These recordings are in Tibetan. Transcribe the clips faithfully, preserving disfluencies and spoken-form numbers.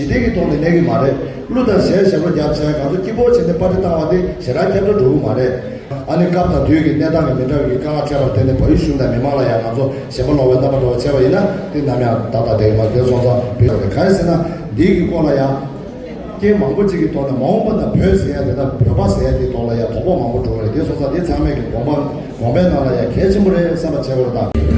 དེ་གི་ཐོག་ནས་གནས་ཀྱི་མ་རེད། གླུ་དང་གཞས་ཞབས་བྲོ་རྒྱབ་བྱས་ང་ཚོ་སྐྱིད་པོ་བྱས་ནས་པར་ཊི་བཏང་བ་དེ་ཞེ་དྲག་ཁྱབ་བསྒྲགས་འགྲོ་གི་མ་རེད། ཨ་ནི་སྐབས་དང་དུས་ཀྱི་གནས་སྟངས་ཀྱི་མི་འདྲ་བའི་དཀའ་ངལ་འཕྲད་པར་བརྟེན་ནས་བལ་ཡུལ་གཞུང་དང་མི་མང་ལ་ཡང་ང་ཚོ་ཞེན་པ་ལོག་པའི་རྣམ་པ་འདྲ་བ་བྱས་པ་ཡིན་ན་དེ་ནམ་ཡང་ཏག་ཏག་བསྡད་ཀྱི་མ་རེད། དེ་སོང་ཙང་བོད་ཡོངས་ནས་གང་ཡིན་ཟེར་ན་འདི་གི་སྐོར་ལ་ཡང་རྐྱེན་མང་པོ་ཅིག་གི་ཐོག་ནས་མ་འོངས་པ་ན་བོད་ཟེར་ཡ་དེ་དང་བོད་པ་ཟེར་ཡ་དེའི་ཐོག་ལ་ཡང་དོགས་པ་མང་པོ་འགྲོ་གི་རེད། དེ་སོང་ཙང་དེ་ཚང་མས་ཀྱི་དགོངས་པ་དགོངས་པའི་ནང་ལ་ཡང་གལ་ཆེན་པོ་རེད་བསམ་པ་བྱས་པ་རེད་ད།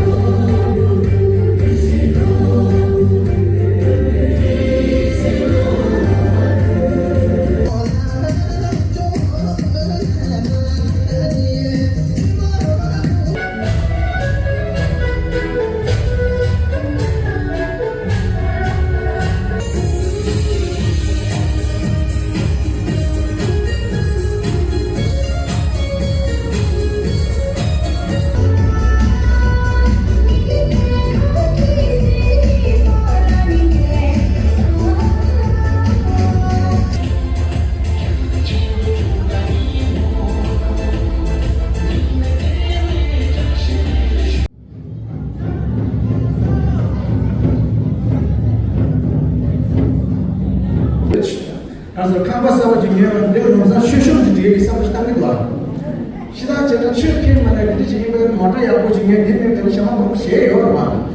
ང་ཚོ་ཁང་པ་གསར་པ་ཅིག་ཉོས་པ་འདི་ལ་ལམ་སང་ཆོས་ཞབས་ཀྱི་འབྲེལ་བའི་བསམ་བློ་ཞིག་བཏང་གི་འདུག་ཨ། ཤི་ཐག་བཅད་ན་ཆོས་ཁྱེར་མ་ནས་འདི་འདྲ་ཞིག་ཡིན་པའི་མོ་ཊ་ཡག་པོ་ཅིག་ཉོས་འདི་ནས་དེ་ནས་ཞྭ་མོ་མང་པོ་བཞེས་ཡོད་རེད་པ།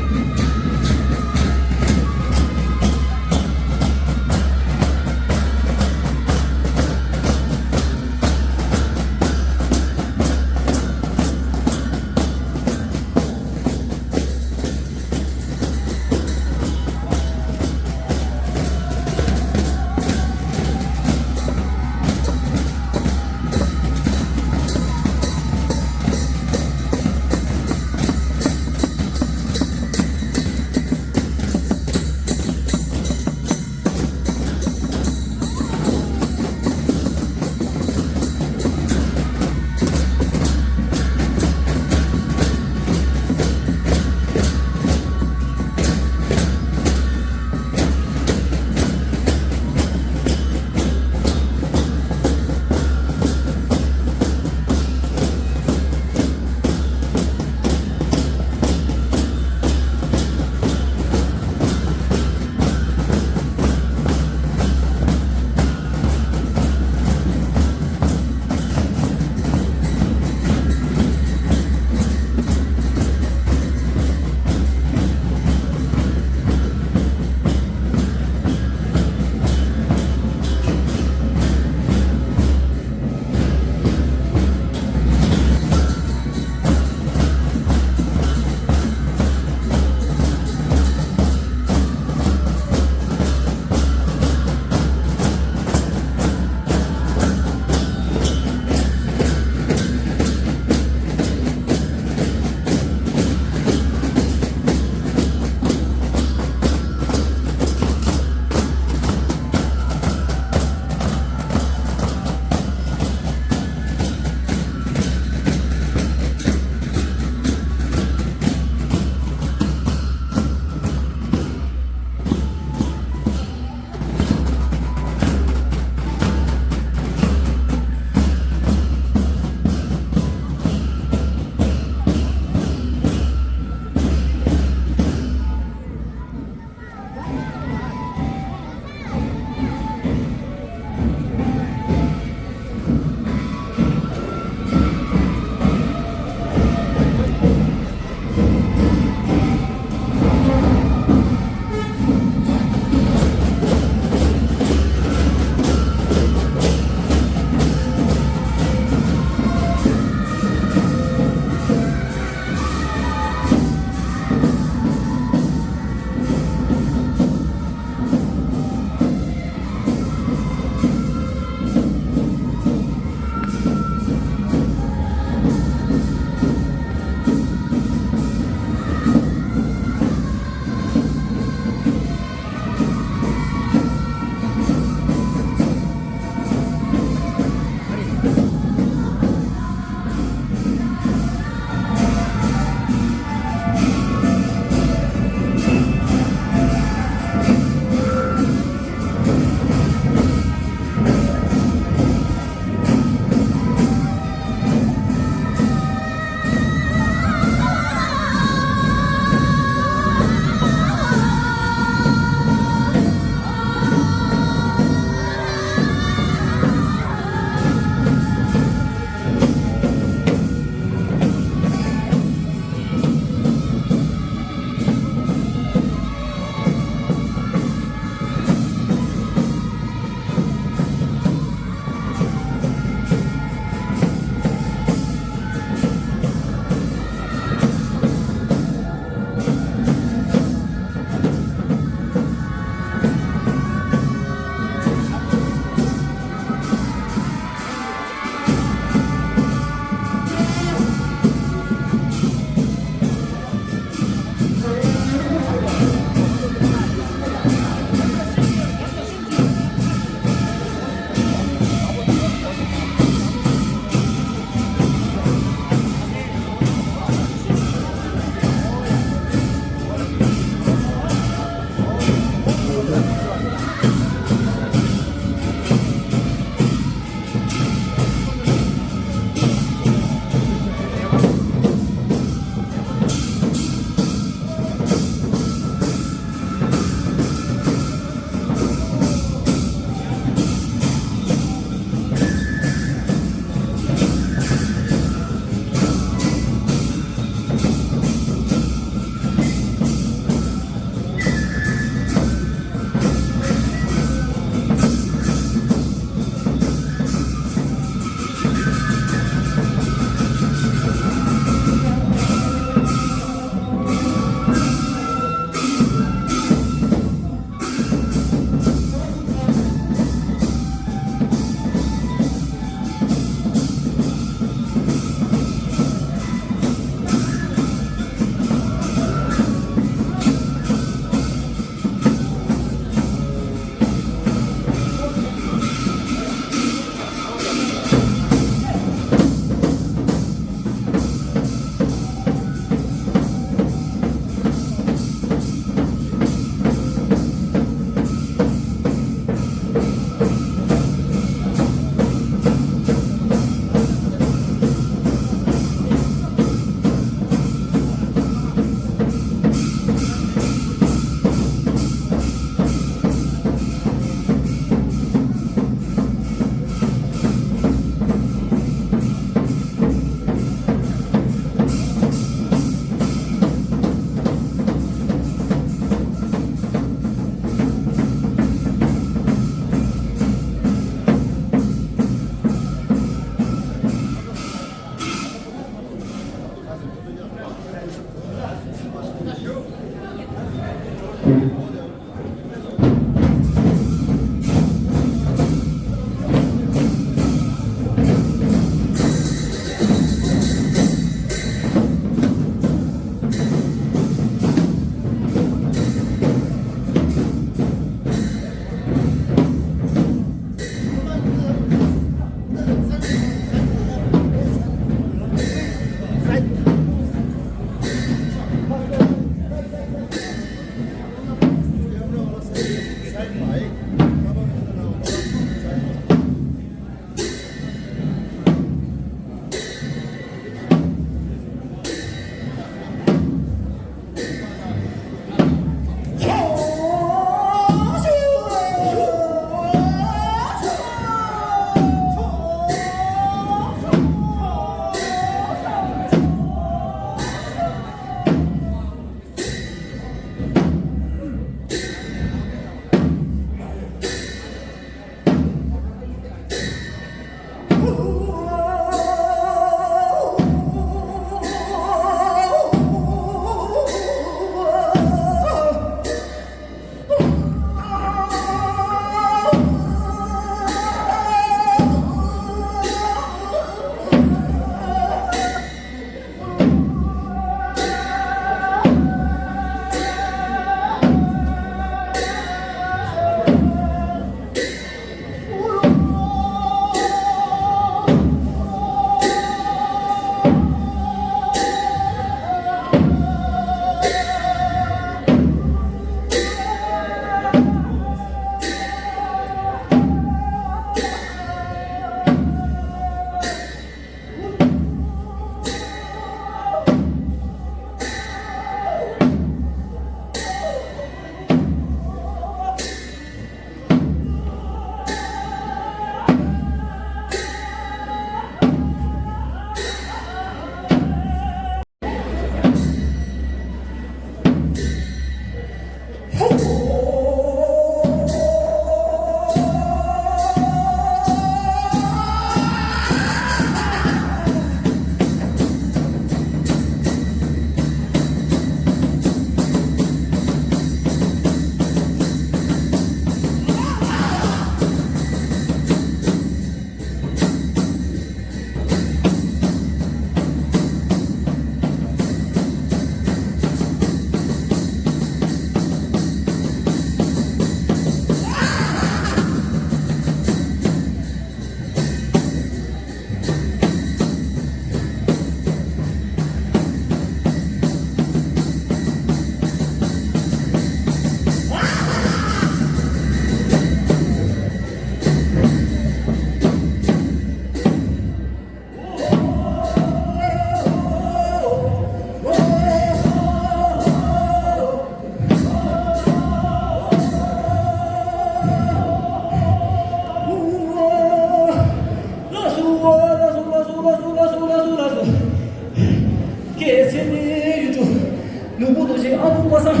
ནོར་བུ་རྡོ་རྗེ་ཨ་ཁུ་པ་སངས།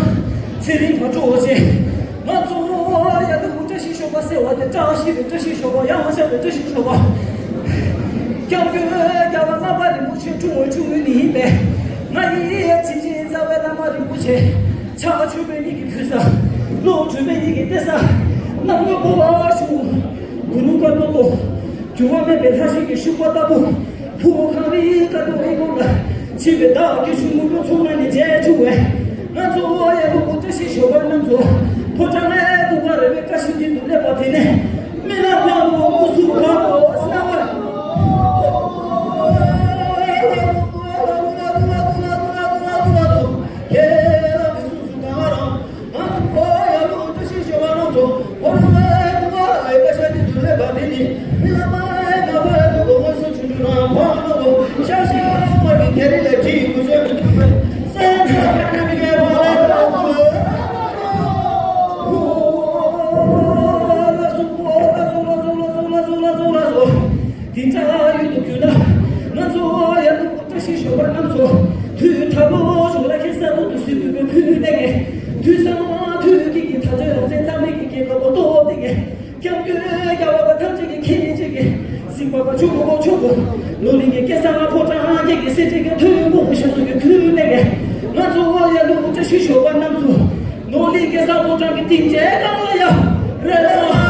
ཚེ་རིང་བག་དྲོ་རྗེ། ང་ཚོ་ཡ་ལུ་བཀྲ་ཤིས་ཤོག་པ་ཟེར་བ་དེ། བཀྲ་ཤིས་པའི་བཀྲ་ཤིས་ཤོག་པ། ཡང་ཆགས་པའི་བཀྲ་ཤིས་ཤོག་པ། སྐྱབས་མགོན་རྒྱལ་བ་ལྷ་པ་རིན་པོ་ཆེ་འཁྲུངས་འོས་བྱུང་ཡུལ་ནི་ཡིན་པས། ང་ཡི་ཡ་ཇི་བཞིན་རྩ་བའི་བླ་མ་རིན་པོ་ཆེ། ཕྱག་མཆོད་པའི་ཡི་གེ་ཕུལ་ས། བློ་གྲོས་པའི་ཡི་གེ་གཏད་ས། གནམ་སྔོན་པོ་བ་ཞུ། གུ་རུ་དཀར་པོ་ཏོ། འགྱུར་བ་མེད་པའི་ལྷ་ཞིག་གི་ཤུག་པ་ལྟ་བུ། ཕུ་བོ་གངས་རིའི་དཀར་པོ་ཨེ་ཀོ་ལ། ཆེ་བའི་བདག་གི་ཆུ་མུ་པོ་ཚོགས་ནང་ནས་མཇལ་བྱུང་བས། ང་ཚོ་ཡ་ལུ་བཀྲ་ཤིས་ཤོག་པ་རྣམས་ཚོ། ཕོ་བྲང་ལས་ལྐུགས་པ་རེ་བའི་བཀྲ་ཤིས་འདི་དུ་སླེབས་པ་དེ་ནས། མི་ལ་ཕ་བོ་སྐུ་གཟུགས་ཁ་བོ་སྣང་བ། དེ་འདྲ་ཡོད་དུ་གྱུར་ན། ང་ཚོ་ཡ་ལུ་བཀྲ་ཤིས་ཤོག་པ་རྣམས་ཚོ། དུས་དྲག་པོ་ཞོགས་ལ་ཁེ་ས་རུ་དུ་སྲིད་པའི་ཕུལ་ནས། དུས་སང་དུས་ཀྱི་གི་ད་ཚོད་རང་བཙན་རྩ་མེད་ཀྱི་རྒྱལ་ཁབ་པོ་ཏོ་དེ་གི། སྐྱབས་མགོན་རྒྱལ་བ་པ་ཐམས་ཅད་ཀྱི་མཁྱེན་བརྩེ་གི། སྲིད་པ་པ་ཆུ་བོ་ཆུ་བོ། ནོར་གླིང་གི་སྐལ་བཟང་ཕོ་བྲང་རྒྱལ་གྱི་སྲས་བཅས་ཀྱི་ཐུན་མོང་ཤ་ཚུགས་ཀྱི་ཁུལ་ནས། ང་ཚོ་ཡ་ལུ་བཀྲ་ཤིས་ཤོག་པ་རྣམས་ཚོ། ནོར་གླིང་གི་ས་ཕོ་བྲང་གི་སྟེང་བཅས་གང་ལ་ཡ། རེ་ལ་ཡ།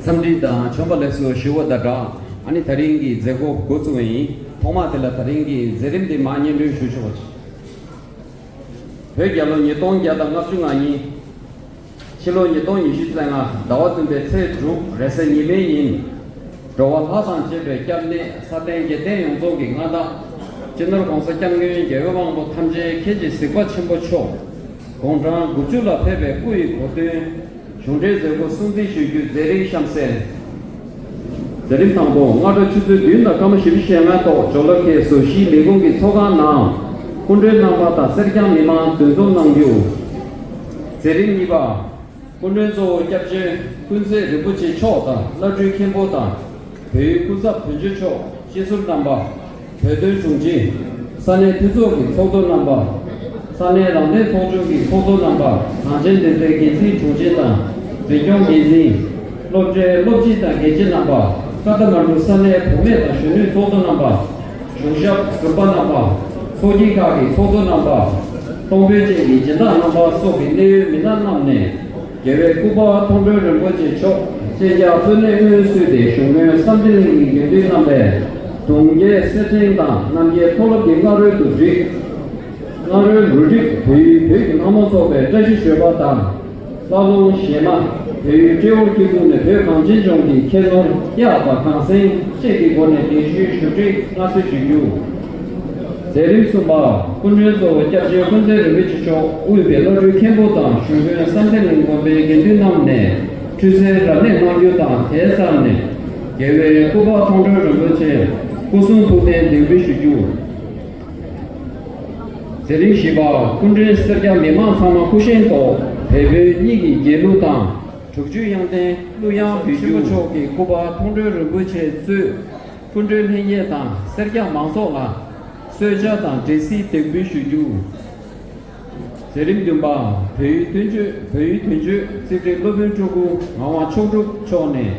འཚམས་འདྲི་དང་བྱོན་པ་ལེགས་སོ་ཞུ་བ་དང་སྦྲགས། ཨ་ནི་དེ་རིང་གི་མཛད་སྒོ་འགོ་བཙུགས་པ་ཡིན། ཐོག་མ་དེ་ལ་དེ་རིང་གི་མཛད་རིམ་འདི་མར་སྙན་སྒྲོན་ཞུ་ཆོག་པ་བྱེད། བོད་རྒྱལ་ལོ་ཉིས་སྟོང་བརྒྱ་དང་ལྔ་བཅུ་ང་གཉིས། ཕྱི་ལོ་ཉིས་སྟོང་ཉི་ཤུ་རྩ་ལྔ་ཟླ་བ་བདུན་པའི་ཚེས་དྲུག་རེས་གཟའ་ཉི་མའི་ཉིན། འགྲོ་བ་ལྷ་དང་བཅས་པའི་སྐྱབས་གནས་ས་སྟེང་རྒྱལ་བསྟན་ཡོངས་རྫོགས་ཀྱི་མངའ་བདག་སྤྱི་ནོར་༸གོང་ས་༸སྐྱབས་མགོན་རྒྱལ་བའི་དབང་པོ་ཐམས་ཅད་མཁྱེན་ཅིང་གཟིགས་པ་ཆེན་པོ་མཆོག་དགུང་གྲངས་དགུ་བཅུ་ལ་ཕེབས་པའི་སྐུ་ཡི་གོ་སྟོན། གཞུང་འབྲེལ་མཛད་སྒོ་སྲུང་བརྩི་ཞུ་རྒྱུའི་མཛད་རིམ་གཤམ་གསལ། མཛད་རིམ་དང་པོ། སྔ་དྲོ་ཆུ་ཚོད་བདུན་དང་སྐར་མ་བཞི་བཅུ་ཞེ་ལྔའི་ཐོག་ཇོ་ལ་ཁེལ་བཟོ་གཞིས་ལས་ཁུངས་ཀྱི་ཚོགས་ཁང་ནང་སྐུ་མགྲོན་རྣམ་པ་དང་སེར་སྐྱ་མི་མང་འདུ་འཛོམས་གནང་རྒྱུ། མཛད་རིམ་གཉིས་པ། སྐུ་མགྲོན་གཙོ་བོ་སྐྱབས་རྗེ་ཀུན་མཛེས་རིན་པོ་ཆེ་མཆོག་དང་བླ་སྤྲུལ་མཁན་པོ་དང་བོད་ཡུལ་སྐུ་ཚབ་དོན་གཅོད་མཆོག་སྤྱི་ཟུར་རྣམ་པ། བོད་དོན་དྲུང་ཆེ། ས་གནས་འཐུས་ཚོགས་ཀྱི་ཚོགས་གཙོ་རྣམ་པ། ས་གནས་རང་བདེན་ཚོགས་ཆུང་གི་ཚོགས་གཙོ་རྣམ་པ། གངས་ཅན་བདེ་རྩའི་འགན་འཛིན་དྲུང་ཆེ་དང་འཛིན་སྐྱོང་འགན་འཛིན། སློབ་གྲྭའི་སློབ་སྤྱི་དང་དགེ་ཆེ་རྣམ་པ། ཀ་ཐ་མན་གྲུ་ས་གནས་བུད་མེད་དང་གཞོན་ནུའི་ཚོགས་གཙོ་རྣམ་པ། གཞུང་ཞབས་ཟུར་པ་རྣམ་པ། ཚོགས་སྐྱིད་ཁག་གི་ཚོགས་གཙོ་རྣམ་པ། གཏོང་ཕོད་ཅན་གྱི་སྦྱིན་བདག་རྣམ་པ་སོགས་ཀྱི་གནད་ཡོད་མི་སྣ་རྣམས་ནས། རྒྱལ་བའི་སྐུ་པར་མཐོང་གྲོལ་རིན་པོ་ཆེ་མཆོག་གཅེན་གཅུང་སྤོས་སྣེ་སྔོན་བསུས་ཏེ་གཞུང་མགོན་བསམ་གཏན་གླིང་གི་དགེ་འདུན་རྣམ་པས་གདུང་རྒྱལ་སེར་ཕྲེང་དང་རྣམ་རྒྱལ་མཐོ་སློབ་ཀྱི་རྔ་རོལ་དུ་བསྒྲིགས། རྔ་རོལ་རུ་སྒྲིག་བོད་ཡུལ་བོད་ཀྱི་ལྷ་མོ་ཚོགས་པའི་བཀྲ་ཤིས་ཞོལ་པ་དང་། ལྷ་ལུང་གཞས་མ། བོད་ཡུལ་ཏྲེ་ཧོར་སྐྱིད་སྡུག་ནས་བོད་གངས་ཅན་ལྗོངས་ཀྱི་ཁྱད་ནོར་གཡག་དང་གངས་སེང་བཅས་ཀྱི་སྒོ་ནས་རྒན་གཞོན་ཞབས་ཕྱི་མངའ་གསོལ་ཞུ་རྒྱུ། མཛད་རིམ་གསུམ་པ། སྐུ་མགྲོན་གཙོ་བོ་སྐྱབས་རྗེ་ཀུན་མཛེས་རིན་པོ་ཆེ་མཆོག་དབུས་པའི་བླ་སྤྲུལ་མཁན་པོ་དང་གཞུང་མགོན་བསམ་གཏན་གླིང་དགོན་པའི་དགེ་འདུན་རྣམས་ནས་ཁྲུས་གསོལ་རབ་གནས་གནང་རྒྱུ་དང་། དེའི་མཚམས་ནས་རྒྱལ་བའི་སྐུ་པར་མཐོང་གྲོལ་རིན་པོ་ཆེ་སྐུ་གསུང་ཐུགས་རྟེན་འདེགས་འབུལ་ཞུ་རྒྱུ། མཛད་རིམ་བཞི་པ། སྐུ་མགྲོན་སེར་སྐྱ་མི་མང་ཚང་མ་སྐུ་བཞེངས་ཐོག་བལ་པོའི་གཉིས་ཀྱི་རྒྱལ་གླུ་དང་། དྲུག་ཅུའི་དབྱངས་ལྡན་གླུ་དབྱངས་བོད་ཆུ་མཆོག་གི་སྐུ་པར་མཐོང་གྲོལ་རིན་པོ་ཆེ་གཙོས་སྐུ་མགྲོན་ལྷན་རྒྱས་དང་སེར་སྐྱ་མང་ཚོགས་ལ་གསོལ་ཇ་དང་འབྲས་སིལ་འདེགས་འབུལ་ཞུ་རྒྱུ། མཛད་རིམ་བདུན་པ། བོད་ཡིག་དོན་གཅོད། བོད་ཡིག་དོན་གཅོད་རྩིས་ཁྲི་སློབ་དཔོན་སྤྲུལ་སྐུ་ངག་དབང་མཆོག་གྲུབ་མཆོག་ནས་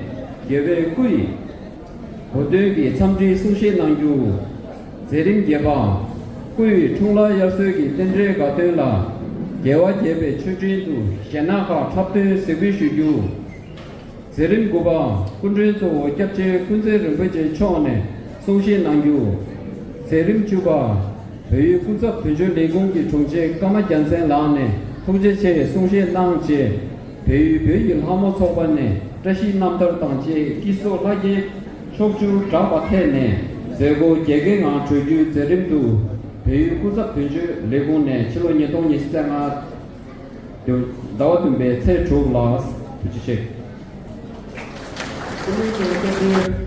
རྒྱལ་བའི་སྐུ་ཡི་གོ་སྟོན་གྱི་འཚམས་འདྲིའི་གསུང་བཤད་གནང་རྒྱུ། མཛད་རིམ་བརྒྱད་པ། སྐུ་ཡི་འཁྲུངས་ལྷ་དབྱར་གསོལ་གྱི་རྟེན་འབྲེལ་དགའ་སྟོན་ལ་རྒྱལ་བ་དགྱེས་པའི་མཆོད་སྤྲིན་དུ་གཞས་སྣ་ཁག་འཁྲབ་སྟོན་གཟིགས་འབུལ་ཞུ་རྒྱུ། མཛད་རིམ་དགུ་པ། སྐུ་མགྲོན་གཙོ་བོ་སྐྱབས་རྗེ་ཀུན་མཛེས་རིན་པོ་ཆེ་མཆོག་ནས་གསུང་བཤད་གནང་རྒྱུ། མཛད་རིམ་བཅུ་པ། བོད་ཡིག་སྐུ་ཚབ་དོན་གཅོད་ལས་ཁུངས་ཀྱི་དྲུང་ཆེ་ཀརྨ་རྒྱལ་མཚན་ལགས་ནས་ཐུགས་རྗེ་ཆེ་གསུང་བཤད་གནང་རྗེས། བལ་ཡུལ་བོད་ཀྱི་ལྷ་མོ་ཚོགས་པ་ནས་བཀྲ་ཤིས་རྣམ་ཐར་དང་བཅས་སྐྱིད་གསོག་ལྷ་བརྒྱའི་ཕྱོགས་བཅུར་གྲགས་པ་ཐད་ནས་མཛད་སྒོ་རྒྱལ་ཁའི་ངང་གྲོལ་རྒྱུའི་མཛད་རིམ་དུ། བལ་ཡུལ་སྐུ་ཚབ་དོན་གཅོད་ལས་ཁུངས་ནས་ཕྱི་ལོ་ཉིས་སྟོང་ཉི་ཤུ་རྩ་ལྔ་ཟླ་བ་བདུན་པའི་ཚེས་དྲུག་ལ། ཐུགས་རྗེ་ཆེ། སྐུ་མགྲོན་གཙོ་བོ་སྐྱབས་རྗེ་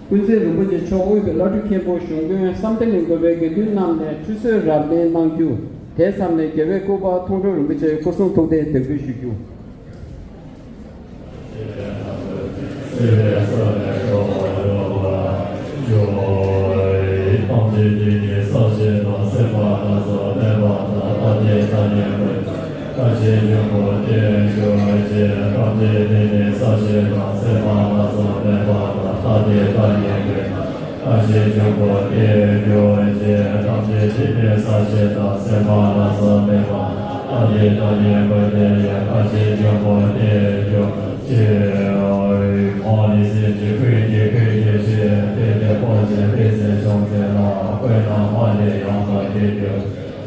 ཀུན་མཛེས་རིན་པོ་ཆེ་མཆོག་དབུས་པའི་བླ་སྤྲུལ་མཁན་པོ་གཞུང་མགོན་བསམ་གཏན་གླིང་དགོན་པའི་དགེ་འདུན་རྣམས་ནས་ཁྲུས་གསོལ་རབ་གནས་གནང་རྒྱུ། དེའི་མཚམས་ནས་རྒྱལ་བའི་སྐུ་པར་མཐོང་གྲོལ་རིན་པོ་ཆེའི་སྐུ་གསུང་ཐུགས་རྟེན་འདེགས་འབུལ་ཞུ་རྒྱུ། ཐམས་ཅད་དེ་ནི་ས་གཞི་དང་སེམས་དཔའ་ལ་སོགས་ལྡན་པ་དང་། ཐ་དད་ཐ་སྙད་ཀུན་ཐམས་ཅད་འབྱུང་པོ་སྟེ། འགྱུར་བ་ཅན་ཐམས་ཅད་དེ་ནི་ས་གཞི་དང་སེམས་དཔའ་ལ་སོགས་ལྡན་པ་དང་། ཐ་དད་ཐ་སྙད་ཀུན་ཐམས་ཅད་འབྱུང་པོ་སྟེ། འགྱུར་བ་ཅན་ཐམས་ཅད་དེ་ནི་ས་གཞི་དང་སེམས་དཔའ་ལ་སོགས་ལྡན་པ་དང་། ཐ་དད་ཐ་སྙད་ཀུན་དེ་ཡང་ཐམས་ཅད་འབྱུང་པོ་སྟེ། འགྱུར་བ་ཅན། གང་ནི་སེམས་ཅན་ཀུན་གྱི་ཀུན་གྱི་ཕྱིར། དེ་ནི་འཕགས་པའི་ཕན་མཛད་བཅོམ་ལྡན་ལ། ཀུན་ནས་མ་ལུས་ཡང་དག་བསྐྱེད་དུ།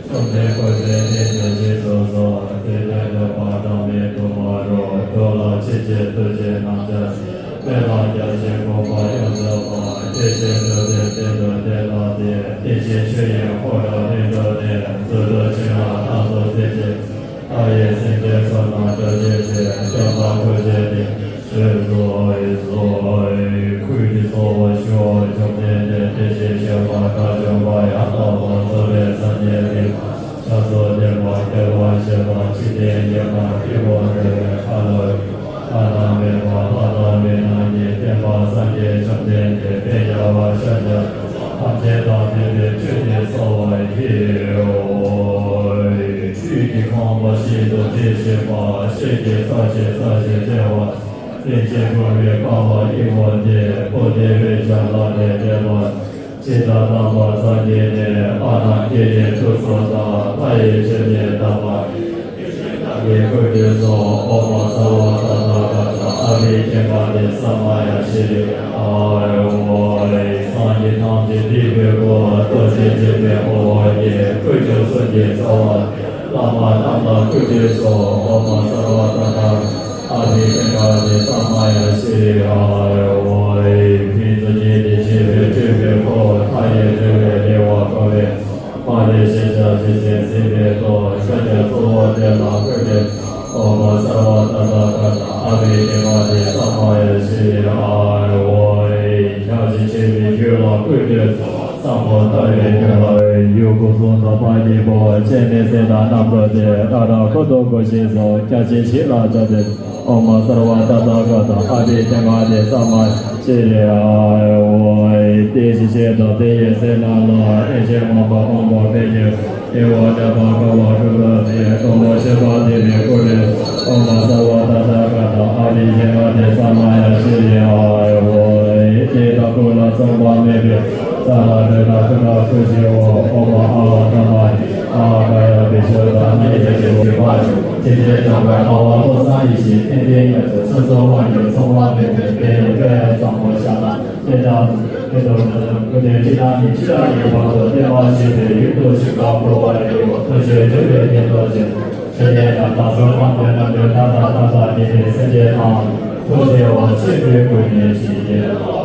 བཅོམ་ལྡན་འཁོར་བཅས་སྙིང་རྗེ་སྐྱེས་སུ་གསོལ། དེ་ལས་ལྡོག་པ་ཐབས་མེད་དུ་མ་རུངས། འགྲོ་ལ་ཆོས་ཀྱི་ཐུགས་རྗེ་རྣམ་དག་ཅིང་། དཔེ་དང་རྒྱ་ཆེར་དགོངས་པ་ཡོངས་སུ་རྫོགས། དེ་བཞིན་གྲུབ་པའི་སེམས་དང་ལྡན་པ་དེས། དེ་བཞིན་ཆོས་དབྱིངས་འཁོར་དང་བློ་གྲོས་ནས། རྫུ་འཕྲུལ་ཆེ་བ་རྣམས་སུ་ཐུགས་རྗེ་ཆེ། མཐའ་ཡས་སེམས་ཅན་བསོད་ནམས་སྤྱོད་བྱེད་ཅིང་། སྐྱོབ་པ་འཁོར་བཅས་བདེ་ཞིང་གཤེགས་སུ་གསོལ། ཁུར་གྱིས་གསོལ་བ་ཞུ་བ་བཅོམ་ལྡན་འདས། དེ་བཞིན་གཤེགས་པ་དགྲ་བཅོམ་པ། ཡང་དག་པར་རྫོགས་པའི་སངས་རྒྱས་ཀྱི་ཞབས་སུ་ལྡན་པ། རྒྱལ་བ་ཞི་བ་འཇིག་རྟེན་མྱུར་མ་སྐྱེས་བུ་འདུལ་བའི་ཁ་ལོ་སྒྱུར་བ། བླ་ན་མེད་པ་ལྷ་དང་མི་རྣམས་ཀྱི་བསྟན་པ། སངས་རྒྱས་བཅོམ་ལྡན་འདས་དཔལ་རྒྱལ་བ་ཤཱཀྱ་ཐམས་ཅད་དང་ལྡན་པའི་ཆོས་ཀྱི་རྩ་བ་ཡིན། ཆོས་ཀྱི་ཁང་པ་ཤིན་ཏུ་རྩིས་ཆེ་བ། ཤེལ་གྱི་ས་གཞི་ས་གཞི་བྱེ་བ། རིན་ཆེན་ཕུང་པོའི་ཀ་བ་ཡི་བོ་འདི། བོ་དྷི་བྷཻ་ཇ་ལ་ལས་འདས་པ། ཇི་ལྟར་རྣམ་པར་སངས་རྒྱས་ནས། ལྷ་རྣམས་ཀྱི་ནི་ཐུགས་སུ་བལྟ། ལྷ་ཡི་ཆོས་ནི་དག་པ། ཡི་སྐུ་དུས་སུ་འོག་མ་ས་བ་ཏ་ཐཱ་ག་ཏ། ཨ་བྷི་ཀེ་མ་ནི། ཨ་ཝའི། སངས་རྒྱས་ཐམས་ཅད་འདུས་པའི་སྐུ། ཐུགས་རྗེ་ཆེན་པོའི་དབང་པོ་ཡིས། སྐུ་མཆོག་གསུམ་གྱི་རྩ་བ། བླ་མ་རྣམས་ལ་སྐུ་མཆོད་སོགས། ཨོཾ་སརྦ་ཏ་ཐཱ་ག་ཏ་ཨ་བྷི་ཌྷྱ་མ་ཧ་ཏེ་ས་མ་ཡ་ཤྲཱི། ཨ་ཝའི། ཕུན་སུམ་ཚོགས་པའི་ཆོས་ཀྱི་སྐུ། མཐའ་ཡས་འབྲེལ་བའི་རྒྱལ་བ་དཀའ་བའི། མ་ལུས་ཞེས་བྱ་ཇི་སྲིད་གཟིགས་པའི་མཐུས། ཤཱཀྱ་སྭཱ་ཧཱ་དེ་ལ་བཀུར་སྟི། ཨོཾ་སརྦ་ཏ་ཐཱ་ག་ཏ་ཨ་བྷི་ཌྷྱ་མ་ཧ་ཏེ་ས་མ་ཡ་ཤྲཱི། ཨ་ཝའི། ཕྱག་རྒྱ་ཆེ་བའི་རྒྱུད་ལ་བཀུར་སྟི། བསམ་པ་ཐར་པའི་རྒྱུད་ལ་ཡུལ་སྐོར་གསུམ་དང་པ་གཉིས་པོ། སྤྱན་ནི་སྲིད་དང་རྣམ་རོལ་ཏེ། ཀ་ར་ཁོ་ཐོག་གོ་ཤེས་སོགས། རྒྱ་ཆེན་བཞི་ལ་སྩལ་ཏེ། ཨོཾ་སརྦ་ཏ་ཐཱ་ག་ཏ་ཨ་བྷི་ཌྷྱ་མ་ཧ་ཏེ་ས་མ་ཡ་ཤྲཱི། ཨ་ཝའི། དེ་བཞིན་གཤེགས་པ་དེ་ཡི་སྲས་རྣམས་ལ། ཨེ་ཤེས་མང་པོ་དབང་པོ་མི་བསྐྱོད། དེ་བ་ལ་བ་ཀ་བ་ཀུ་ལ་སྟེ། དང་པོ་ཤེས་པ་དེ་ནི་བཀུར་སྟི། ཨོཾ་སརྦ་ཏ་ཐཱ་ག་ཏ་ཨ་བྷི་ཌྷྱ་མ་ཧ་ཏེ་ས་མ་ཡ་ཤྲཱི། ཨ་ཝའི། དེ་དག་སྐུ་ལ་མཚུངས་པ་མེད་པའི། ས་ལ་རི་དང་ཀུན་ཏུ་བཀོད་པའོ། ཨོཾ་ཨ་ཝ་ཏ་མ་ཧེ། ཨ་ཀ་ཡ་བི་ཤྭ་ཏ་ནི་ཡེ་ཤེས་ཀྱི་དཔལ་མཆོག་ཐིག་ལེ་ལྟ་བུའི་ཨ་ཝ་བློ་བཟང་ཡེ་ཤེས་ཏིང་འཛིན་དབང་ཕྱུག་སོ་སོའི་དབང་ཕྱུག་མཚུངས་པ་མེད་པའི་དཔལ་ཡོན་དཔལ་བཟང་པོ་ཤ་སྟག་དེ་དག་དེ་དག་ནི་སྐུ་མདུན་ཁྲི་ཐང་ནས་ཁྲི་ཐང་གི་བར་དུ་བརྟན་པར་བཞུགས་པའི་ཡུན་དུ་གཤེགས་པར་གྱུར་པར་ཤོག། ཐུགས་རྗེ་ཆེན་པོའི་བསྟན་པ་ཆེ། ཞི་བདེ་དང་དག་སོགས་དམ་པའི་རྣམ་འཕྲུལ་མཐའ་དག་མཐའ་དག་ཉིད་ཀྱི་སེམས་ཅན་རྣམས་ཐུགས་བརྩེ་བ་ཆེན་པོའི་སྒོ་ནས་ཞི་བདེ་ལ།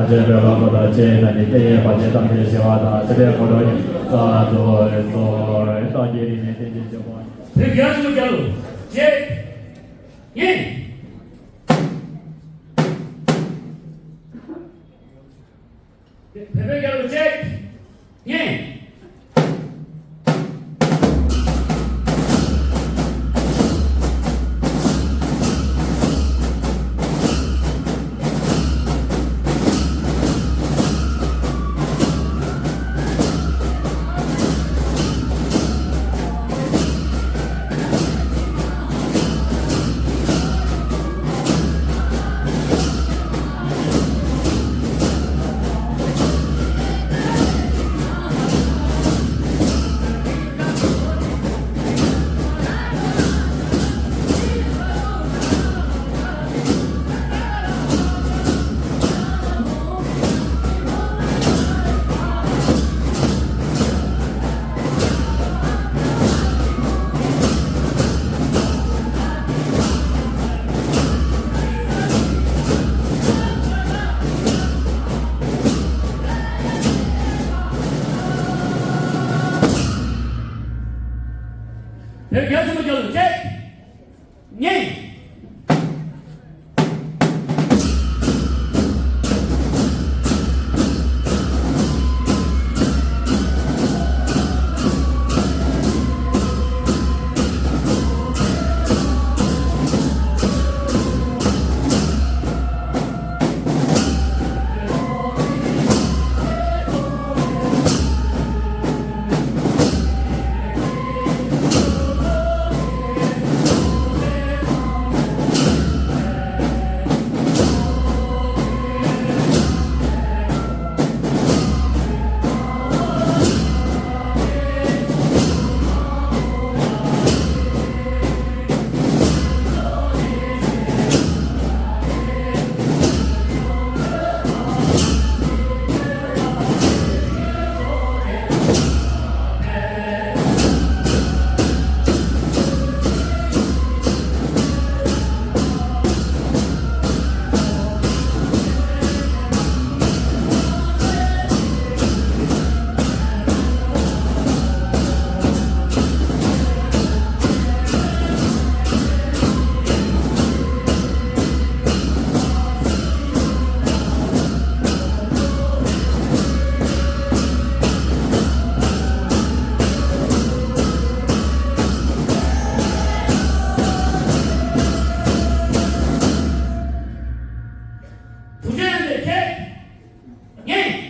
ཆེན་པོའི་ལྷ་མོ་དང་ཆེན་ནས་ཀྱི་ཏིང་ངེ་འཕགས་ཆེན་ཐམས་ཅད་ཞི་བ་དང་། སྲིད་པའི་འཁོར་ལོ་ཉེས་པ་སོལ་བའི་ཚོགས། རིན་ཐང་གི་རིགས་ནི་རྟེན་ཅིང་འབྱུང་བ། བོད་རྒྱལ་ཆེན་པོ་རྒྱལ་ལོ་བཅས་ཉེ། བོད་པའི་རྒྱལ་པོ་བཅས། ངས། བོད་རྒྱལ་ཆེན་པོ་རྒྱལ་ལོ་བཅས། ཉེ། བུ་ཆེན་ལས་ཁྱེད། ངས།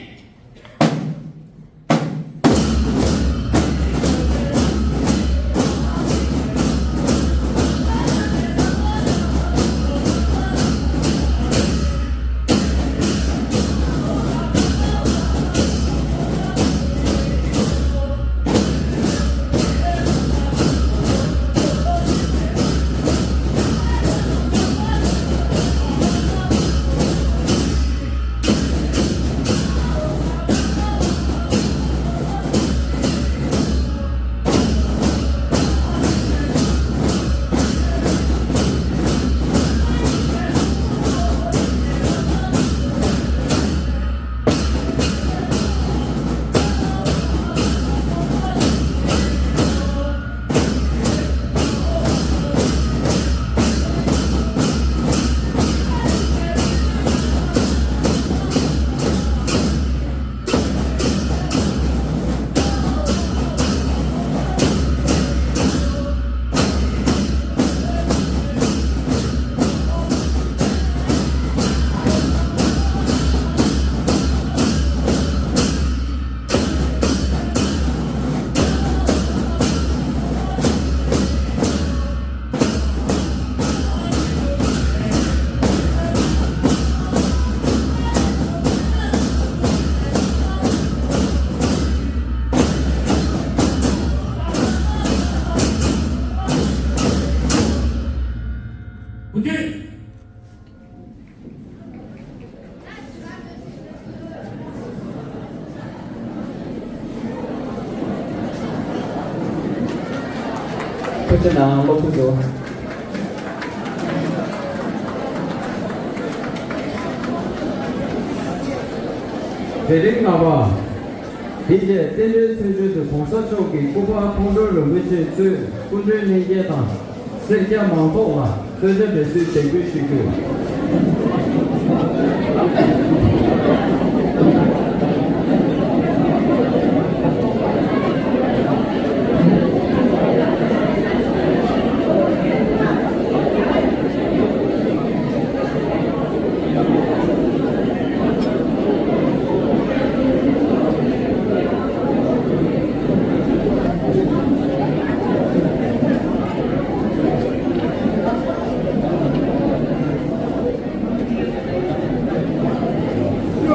ཕྱི་ནང་སློབ་ཕྲུག་ཚོ། དེ་རིང་ལྔ་པ། དེ་རྗེས་རྟེན་འབྲེལ་མཚན་བརྗོད་དུ་༸གོང་ས་མཆོག་གིས་སྐུ་པར་ཁོང་ཁྲོ་རིན་པོ་ཆེ་གཙོས་སྐུ་མགྲོན་ལྷན་རྒྱས་དང་སེར་སྐྱ་མང་ཚོགས་ལ་གསོལ་སྟོན་འབེབས་ཚུལ་དེབ་འགོད་ཞུ་རྒྱུ།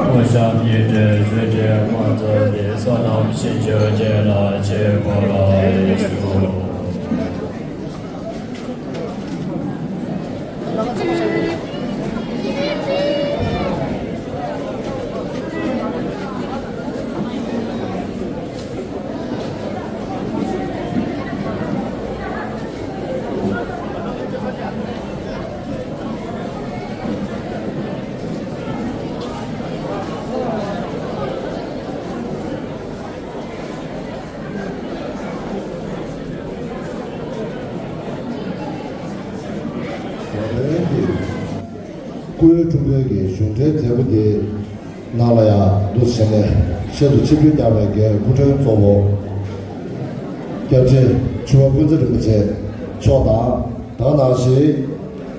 དངོས་བཤམས་ཉི་ཁྲི་བཞི་ཁྲི་མ་ཚད་པའི་སོ་ནམ་ཞིང་ཆུ་རྒྱས་ལ་ཆེ་བོ་ལ་ཞུ། སྐུའི་འཁྲུངས་སྐར་གྱི་གཞུང་འབྲེལ་མཛད་སྒོ་འདི་ནང་ལ་ཡང་འདུ་བྱས་ནས་ཤིན་ཏུ་ཆིབས་བསྒྱུར་བསྐྱངས་པའི་རྒན་སྐུ་མགྲོན་གཙོ་བོ་སྐྱབས་རྗེ་ཆོས་དབང་ཀུན་བཟང་རིན་པོ་ཆེ་མཆོག་དང་། ད་ག་ནང་བཞིན་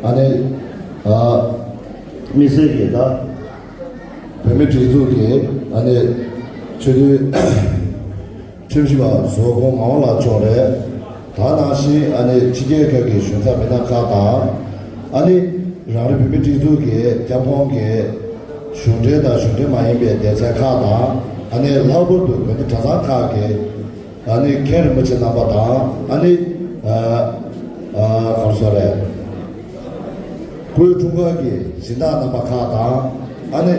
ཨ་ནི་ཨ་དམིགས་བསལ་གྱི་ད་བོད་མིའི་སྒྲིག་འཛུགས་ཀྱི་ཨ་ནི་ཆེས་མཐོའི་ཁྲིམས་ཞིབ་པ་ཟུར་པ་ངག་དབང་ལགས་མཆོག་རེད། ད་ག་ནང་བཞིན་ཨ་ནི་ཕྱི་རྒྱལ་ཁག་གི་གཞུང་ཚབ་མི་སྣ་ཁག་དང་། ཨ་ནི་རང་རེ་བོད་མིའི་སྒྲིག་འཛུགས་ཀྱི་ཁྱབ་ཁོངས་ཀྱི་གཞུང་འབྲེལ་དང་གཞུང་འབྲེལ་མ་ཡིན་པའི་སྡེ་ཚན་ཁག་དང་། ཨ་ནི་ལྷག་པར་དུ་དགོན་སྡེ་གྲྭ་ཚང་ཁག་གི་ཨ་ནི་མཁན་རིན་པོ་ཆེ་རྣམ་པ་དང་། ཨ་ནི་ཨ་ཨ་ག་རེ་ཟེར་དགོས་རེད། སྐུའི་འཁྲུངས་སྐར་གྱི་སྦྱིན་བདག་རྣམ་པ་ཁག་དང་། ཨ་ནི་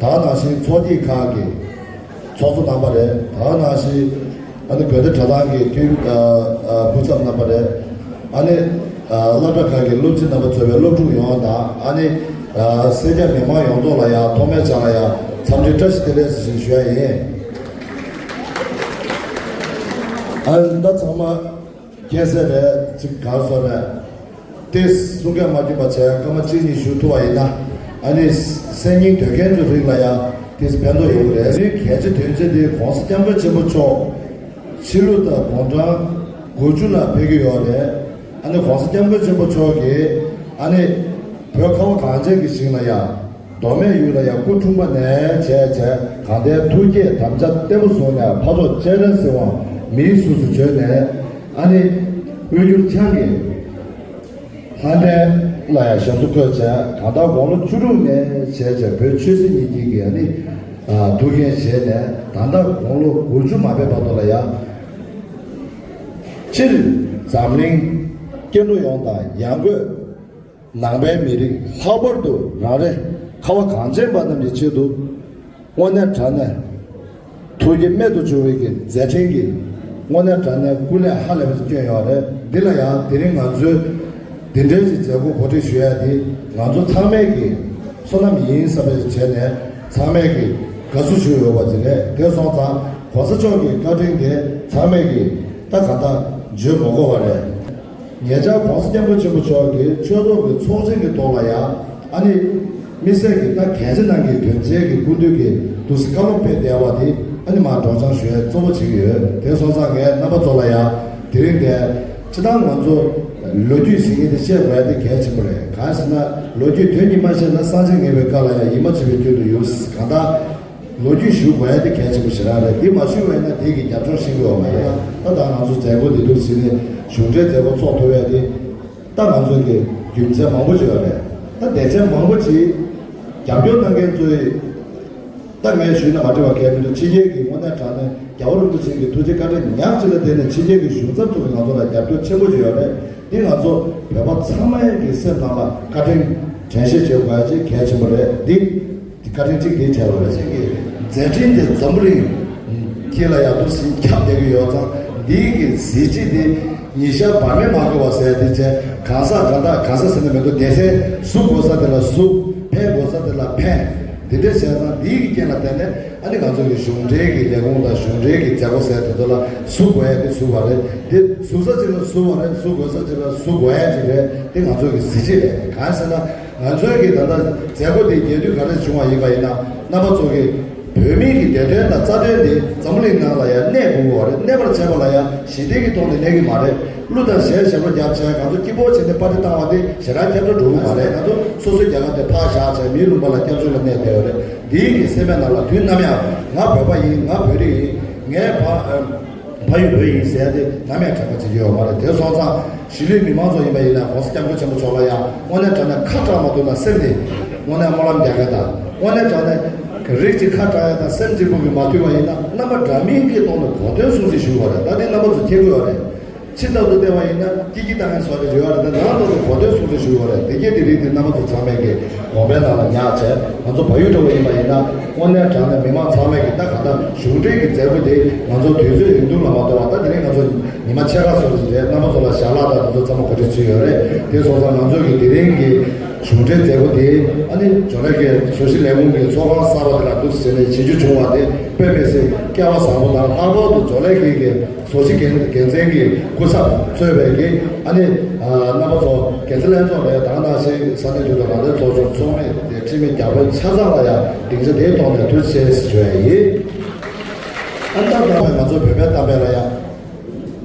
ད་ག་ནང་བཞིན་ཚོགས་སྐྱིད་ཁག་གི་ཚོགས་གཙོ་རྣམ་པ་རེད། ད་ག་ནང་བཞིན་ཨ་ནི་དགོན་སྡེ་གྲྭ་ཚང་གི་འཐུས་ཨ་ཨ་སྐུ་ཚབ་རྣམ་པ་རེད། ཨ་ནི་ཨ་སློབ་གྲྭ་ཁག་གི་སློབ་སྤྱི་རྣམ་པ་གཙོས་པའི་སློབ་ཕྲུག་ཡོངས་དང་། ཨ་ནི་ཨ་སེར་སྐྱ་མི་མང་ཡོངས་རྫོགས་ལ་ཡང་ཐོག་མའི་ཆ་ལ་ཡང་འཚམས་འདྲི་བཀྲ་ཤིས་བདེ་ལེགས་ཟེར་བཞིན་ཞུ་ཡ་ཡིན། ཨ་ནི་ད་ཚང་མ་མཁྱེན་གསལ་རེད། ཅིག་ག་རེ་ཟེར་དགོས་རེད། ཏེ་གསུང་སྐད་མ་ཐོན་པ་བྱས་སྐར་མ་གཅིག་གཉིས་ཞུ་ཐུབ་པ་ཡིན་ན། ཨ་ནི་གསན་སྙིང་འདོད་མཁན་ཚོའི་རིགས་ལ་ཡང་ཏེ་ཕན་ཐོགས་ཡོང་གི་རེད། དེའི་གལ་ཆེ་དོན་ཆེ་དེ་༸གོང་ས་༸སྐྱབས་མགོན་ཆེན་པོ་མཆོག་ཕྱི་ལུགས་དང་དགུང་གྲངས་དགུ་བཅུ་ལ་ཕེབས་ཀྱི་ཡོད་རེད། ཨ་ནི་༸གོང་ས་༸སྐྱབས་མགོན་ཆེན་པོ་མཆོག་གིས་ཨ་ནི་བོད་ཁ་བ་གངས་ཅན་གྱི་ཞིང་ལ་ཡང་། མདོ་སྨད་ཡུལ་ལ་ཡང་སྐུ་འཁྲུངས་པ་ནས་བྱས་བྱས་གང་ལྟར་ཐུགས་བསྐྱེད་དམ་བཅའ་བརྟན་པོ་བཟུང་ནས་ཕར་ཕྱོགས་སྤྱན་རས་གཟིགས་དབང་མིའི་གཟུགས་སུ་བྱོན་ནས། ཨ་ནི་དབུས་འགྱུར་འཆང་གི་ལྷ་ལྡན་ལ་ཡང་ཞབས་སོར་བཀོད་བྱས། གང་ལྟར་དགུང་ལོ་བཅུ་དྲུག་ནས་བྱས་བྱས་བོད་ཆོས་སྲིད་གཉིས་ཀྱི་གི་ཨ་ནི་ཨ་ཐུགས་འགན་བཞེས་ནས། ད་ལྟ་དགུང་ལོ་དགུ་བཅུ་མ་ཕེབས་བར་དུ་ལ་ཡང་སྤྱིར་འཛམ་གླིང་སྐྱེ་འགྲོ་ཡོངས་དང་ཡང་སྒོས། ནང་པའི་མི་རིགས་ལྷག་པར་དུ་རང་རེ་ཁ་བ་གངས་ཅན་པ་རྣམས་ཀྱི་ཆེད་དུ། དངོས་གནས་དྲང་གནས་ཐུགས་ཀྱི་རྨད་དུ་བྱུང་བའི་གི་མཛད་འཕྲིན་གྱི་དངོས་གནས་དྲང་གནས་སྐུ་ལས་ཧ་ལས་པ་ཞིག་བསྐྱོན་ཡོད་རེད། འདི་ལ་ཡང་དེ་རིང་ང་ཚོས་འདི་འདྲའི་ཞིག་མཛད་སྒོ་གོ་སྒྲིག་ཞུ་ཡ་དེ་ང་ཚོ་ཚང་མས་ཀྱི་བསོད་ནམས་ཡིན་བསམ་པ་ཞིག་བྱས་ནས་ཚང་མས་ཀྱི་དགའ་བསུ་ཞུ་ཡོད་པ་ཅིག་རེད། དེ་སོང་ཙང་༸གོང་ས་མཆོག་གི་བཀའ་དྲིན་དེ་ཚང་མས་ཀྱི་ད་གང་ལྟར་བརྗོད་མ་དགོས་པ་རེད། ཉེ་ཆར་༸གོང་ས་༸སྐྱབས་མགོན་ཆེན་པོ་མཆོག་གིས་ཆོས་ཚོགས་ཀྱི་ཚོགས་ཆེན་གྱི་ཐོག་ལ་ཡང་ཨ་ནི་དམིགས་བསལ་གྱི་ད་གལ་ཆེ་གནང་གི་དོན་ཆེན་གྱི་སྐུ་མདུན་གྱི་འདུག་སེ་བཀའ་སློབ་སྤེལ་བསྡད་པ་དེ་ཨ་ནི་མར་སྒྲོག་སྦྱང་ཞུ་ཡས་གཙོ་བོ་བྱེད་ཀྱི་ཡོད། དེ་སོང་ཙང་ངས་རྣམ་པ་ཚོ་ལ་ཡང་དེ་རིང་འདིར་སྤྱིར་བཏང་ང་ཚོ་ལོ་རྒྱུས་ཟེར་མཁན་དེ་བཤད་དགོས་ཡ་དེ་གལ་ཆེན་པོ་རེད། གང་ཡིན་ཟེར་ན་ལོ་རྒྱུས་དོན་གཉིས་མ་བཤད་ན་སངས་རྒྱས་ངེས་པའི་བཀའ་ལ་ཡང་ཡིད་མ་ཆེས་པའི་དོན་དུ་ཡོད། གང་ལྟར། ལོ་རྒྱུས་ཞུ་དགོས་ཡ་དེ་གལ་ཆེན་པོ་ཞེ་དྲག་རེད། འདི་མ་ཞུས་པ་ཡིན་ན་དེ་གི་རྒྱབ་ལྗོངས་ཤེས་ཀྱི་ཡོད་མ་རེད། ད་ད་ང་ཚོ་མཛད་སྒོ་འདི་འདུག་ཟེར་ནས་གཞུང་འབྲེལ་མཛད་སྒོ་ཚོགས་ཐུབ་ཡ་དེ་ད་ང་ཚོ་གི་རྒྱུ་མཚན་མང་པོ་ཅིག་ཡོད་རེད། ད་སྡེ་ཚན་མང་པོ་ཅིག་རྒྱབ་སྐྱོར་གནང་མཁན་ཚོས་ད་ངས་ཞུས་ན་མ་འགྲིག་པ་གལ་མི་འདུག་ཕྱི་རྒྱལ་གྱི་དངོས་གནས་དྲང་གནས་རྒྱལ་བ་རིན་པོ་ཆེ་གི་ཐུགས་རྗེ་བཀའ་དྲིན་ཉག་གཅིག་ལ་བརྟེན་ནས་ཕྱི་རྒྱལ་གྱི་གཞུང་ཚབ་ཚོ་གིས་ང་ཚོ་ལ་རྒྱབ་སྐྱོར་ཆེན་པོ་ཅིག་ཡོད་རེད། འདི་ང་ཚོ་བོད་པ་ཚང་མའི་གི་སེམས་ནང་ལ་བཀའ་དྲིན་དྲན་ཤེས་བྱེད་དགོས་ཡ་ཅིག་གལ་ཆེན་པོ་རེད། འདི་འདི་བཀའ་དྲིན་གཅིག་འདི་བྱས་པ་རེད། ཅིག་གི་མཛད་འཕྲིན་དེ་འཛམ་བུ་གླིང་དཀྱིལ་ལ་ཡག་པོ་ཟིན་ཁྱབ་བསྡད་ཀྱི་ཡོད་ཙང་། འདི་གི་གཟི་བརྗིད་དེ་ཉི་ཤར་བར་མེད་མ་གོ་བ་ཟེར་ཡ་དེ་བྱས། གང་ཟག་གང་དག་གང་ཟག་ཟེར་ན་མི་འདུག་སྡེ་ཚན་ཟུག་དགོས་ས་དེ་ལ་ཟུག་ཕན་དགོས་ས་དེ་ལ་ཕན། དེ་འདྲ་བྱས་ཙང་འདིའི་གི་རྐྱེན་ལ་བརྟེན་ནས་ཨ་ནི་ང་ཚོ་གི་གཞུང་འབྲེལ་གྱི་ལས་ཁུངས་དང་གཞུང་འབྲེལ་གྱི་མཛད་སྒོ་ཟེར་དེ་ཚོ་ལ་ཟུར་དགོས་ཡ་དེ་ཟུར་བ་རེད། དེ་ཟུར་ས་ཅིག་ལ་ཟུར་བ་རེད། ཟུར་དགོས་ས་ཅིག་ལ་ཟུར་དགོས་ཡ་ཅིག་རེད། དེ་ང་ཚོ་གི་གཟི་བརྗིད་རེད། གང་ཟེར་ན་ང་ཚོའི་གི་ད་ལྟ་མཛད་སྒོ་དེ་རྒྱས་བསྡུས་ག་རེ་བྱུང་བ་ཡིན་པ་ཡིན་ན་རྣམ་པ་ཚོ་གི་བོད་མིའི་གི་བདེ་དོན་དང་རྩ་དོན་དེ་འཛམ་བུ་གླིང་ནང་ལ་ཡང་གནས་དགོས་ཀྱི་ཡོད་རེད། གནས་པར་བྱས་པ་ལ་ཡང་ཞི་བདེ་གི་ཐོག་ནས་གནས་ཀྱི་མ་རེད། གླུ་དང་གཞས་ཞབས་བྲོ་བརྒྱབ་བྱས་ང་ཚོ་སྐྱིད་པོ་བྱས་ནས་པར་ཊི་བཏང་བ་དེ་ཞེ་དྲག་ཁྱབ་བསྒྲགས་འགྲོ་གི་མ་རེད། ང་ཚོ་སོ་སོའི་རྒྱལ་ཁབ་དེ་ཕར་བཞག་བྱས་མིའི་ལུང་པ་ལ་སྐྱབས་བཅོལ་ལ་གནས་བསྡད་ཡོད་རེད། འདིའི་གི་སེམས་པའི་ནང་ལ་དུས་ནམ་ཡང་ང་བོད་པ་ཡིན། ང་བོད་རིགས་ཡིན། ངའི་ཕ་ཨ་ཕ་ཡུལ་བོད་ཡིན་ཟེར་ཡ་དེ་ནམ་ཡང་དྲན་པ་བརྗེད་རྒྱུ་ཡོད་མ་རེད། དེ་སོང་ཙང་གཞིས་ལུས་མི་མང་ཚོ་ཡིན་པ་ཡིན་ན་༸གོང་ས་༸སྐྱབས་མགོན་ཆེན་པོ་མཆོག་ལ་ཡང་དངོས་གནས་དྲང་གནས་ཁ་གྲག་མ་ཐུབ་ན་སེམས་ནས་དངོས་གནས་སྨོན་ལམ་རྒྱག་མཁན་དང་། དངོས་གནས་དྲང་གནས་རིགས་གཅིག་ཁ་གྲག་ཡ་དང་སེམས་གཅིག་པུ་གིས་མ་ཐུབ་པ་ཡིན་ན་རྣམ་པ་འདྲ་མིན་གྱི་ཐོག་ནས་གོ་སྟོན་སྲུང་བརྩི་ཞུ་དགོས་རེད། ད་དེ་རྣམ་པ་ཚོ་མཁྱེན་གྱི་ཡོད་རེད། ཕྱི་ལྟར་དུ་བལྟས་པ་ཡིན་ན་སྐྱིད་སྐྱིད་བཏང་མཁན་བཟོ་འདྲ་ཡོད་རེད། ད་ནང་ལྟར་དུ་གོ་སྟོན་སྲུང་བརྩི་ཞུ་དགོས་རེད། དེ་གས་དེ་རིགས་དེ་རྣམ་པ་ཚོ་ཚང་མས་ཀྱི་དགོངས་པའི་ནང་ལ་ཉར་བྱས་ང་ཚོ་བལ་ཡུལ་འགྲོ་བ་ཡིན་པ་ཡིན་ན་དངོས་གནས་དྲང་གནས་མི་མང་ཚང་མས་ཀྱི་ད་ག་ད་གཞུང་འབྲེལ་གྱི་མཛད་སྒོ་དེ་ང་ཚོ་དུས་ཚོད་རིང་ཐུང་ལ་མ་ལྟོས་པར་ད་དེ་རིང་ང་ཚོ་ཉི་མ་ཕྱེད་ཀ་སོ་ཞིག་རེད། རྣམ་པ་ཚོ་ལ་ཞལ་ལག་དང་དེ་ཚོ་ཚང་མ་གོ་སྒྲིག་བྱས་ཡོད་རེད། དེ་སོང་ཙང་ང་ཚོ་གི་དེ་རིང་གི་གཞུང་འབྲེལ་མཛད་སྒོ་དེ་ཨ་ནི་ཇོ་ལེ་གི་བཟོ་ཞིང་ལས་ཁུངས་ཀྱི་ཚོགས་ཁང་གསར་པ་དེ་ལ་འདུག་སེ་བྱས་ནས་བྱེད་རྒྱུ་བྱུང་བ་དེ་དཔེ་མི་སྲིད་སྐལ་བ་བཟང་པོ་དང་། ལྷག་པར་དུ་ཇོ་ལེ་གི་གི་བཟོ་ཞིང་འགན་འགན་འཛིན་གྱི་སྐུ་ཚབ་གཙོས་པའི་གི་ཨ་ནི་རྣམ་པ་ཚོ་འགན་འཛིན་ལྷན་ཚོགས་རེད། ད་ག་ནང་བཞིན་ས་གནས་དུས་དང་ལག་ལེན་ཚོགས་ཆུང་ཚོགས་མི་དེ་ཁྲིམས་མི་རྒྱ་བོད་ཆ་ཚང་ལ་ཡང་སྡིངས་ཆ་དེའི་ཐོག་ནས་ཐུགས་རྗེ་ཆེ་ཞུ་ཡ་ཡིན། ཨ་ནི་ད་ལྟ་ང་ཚོ་བོད་པའི་གཏམ་དཔེ་ལ་ཡང་།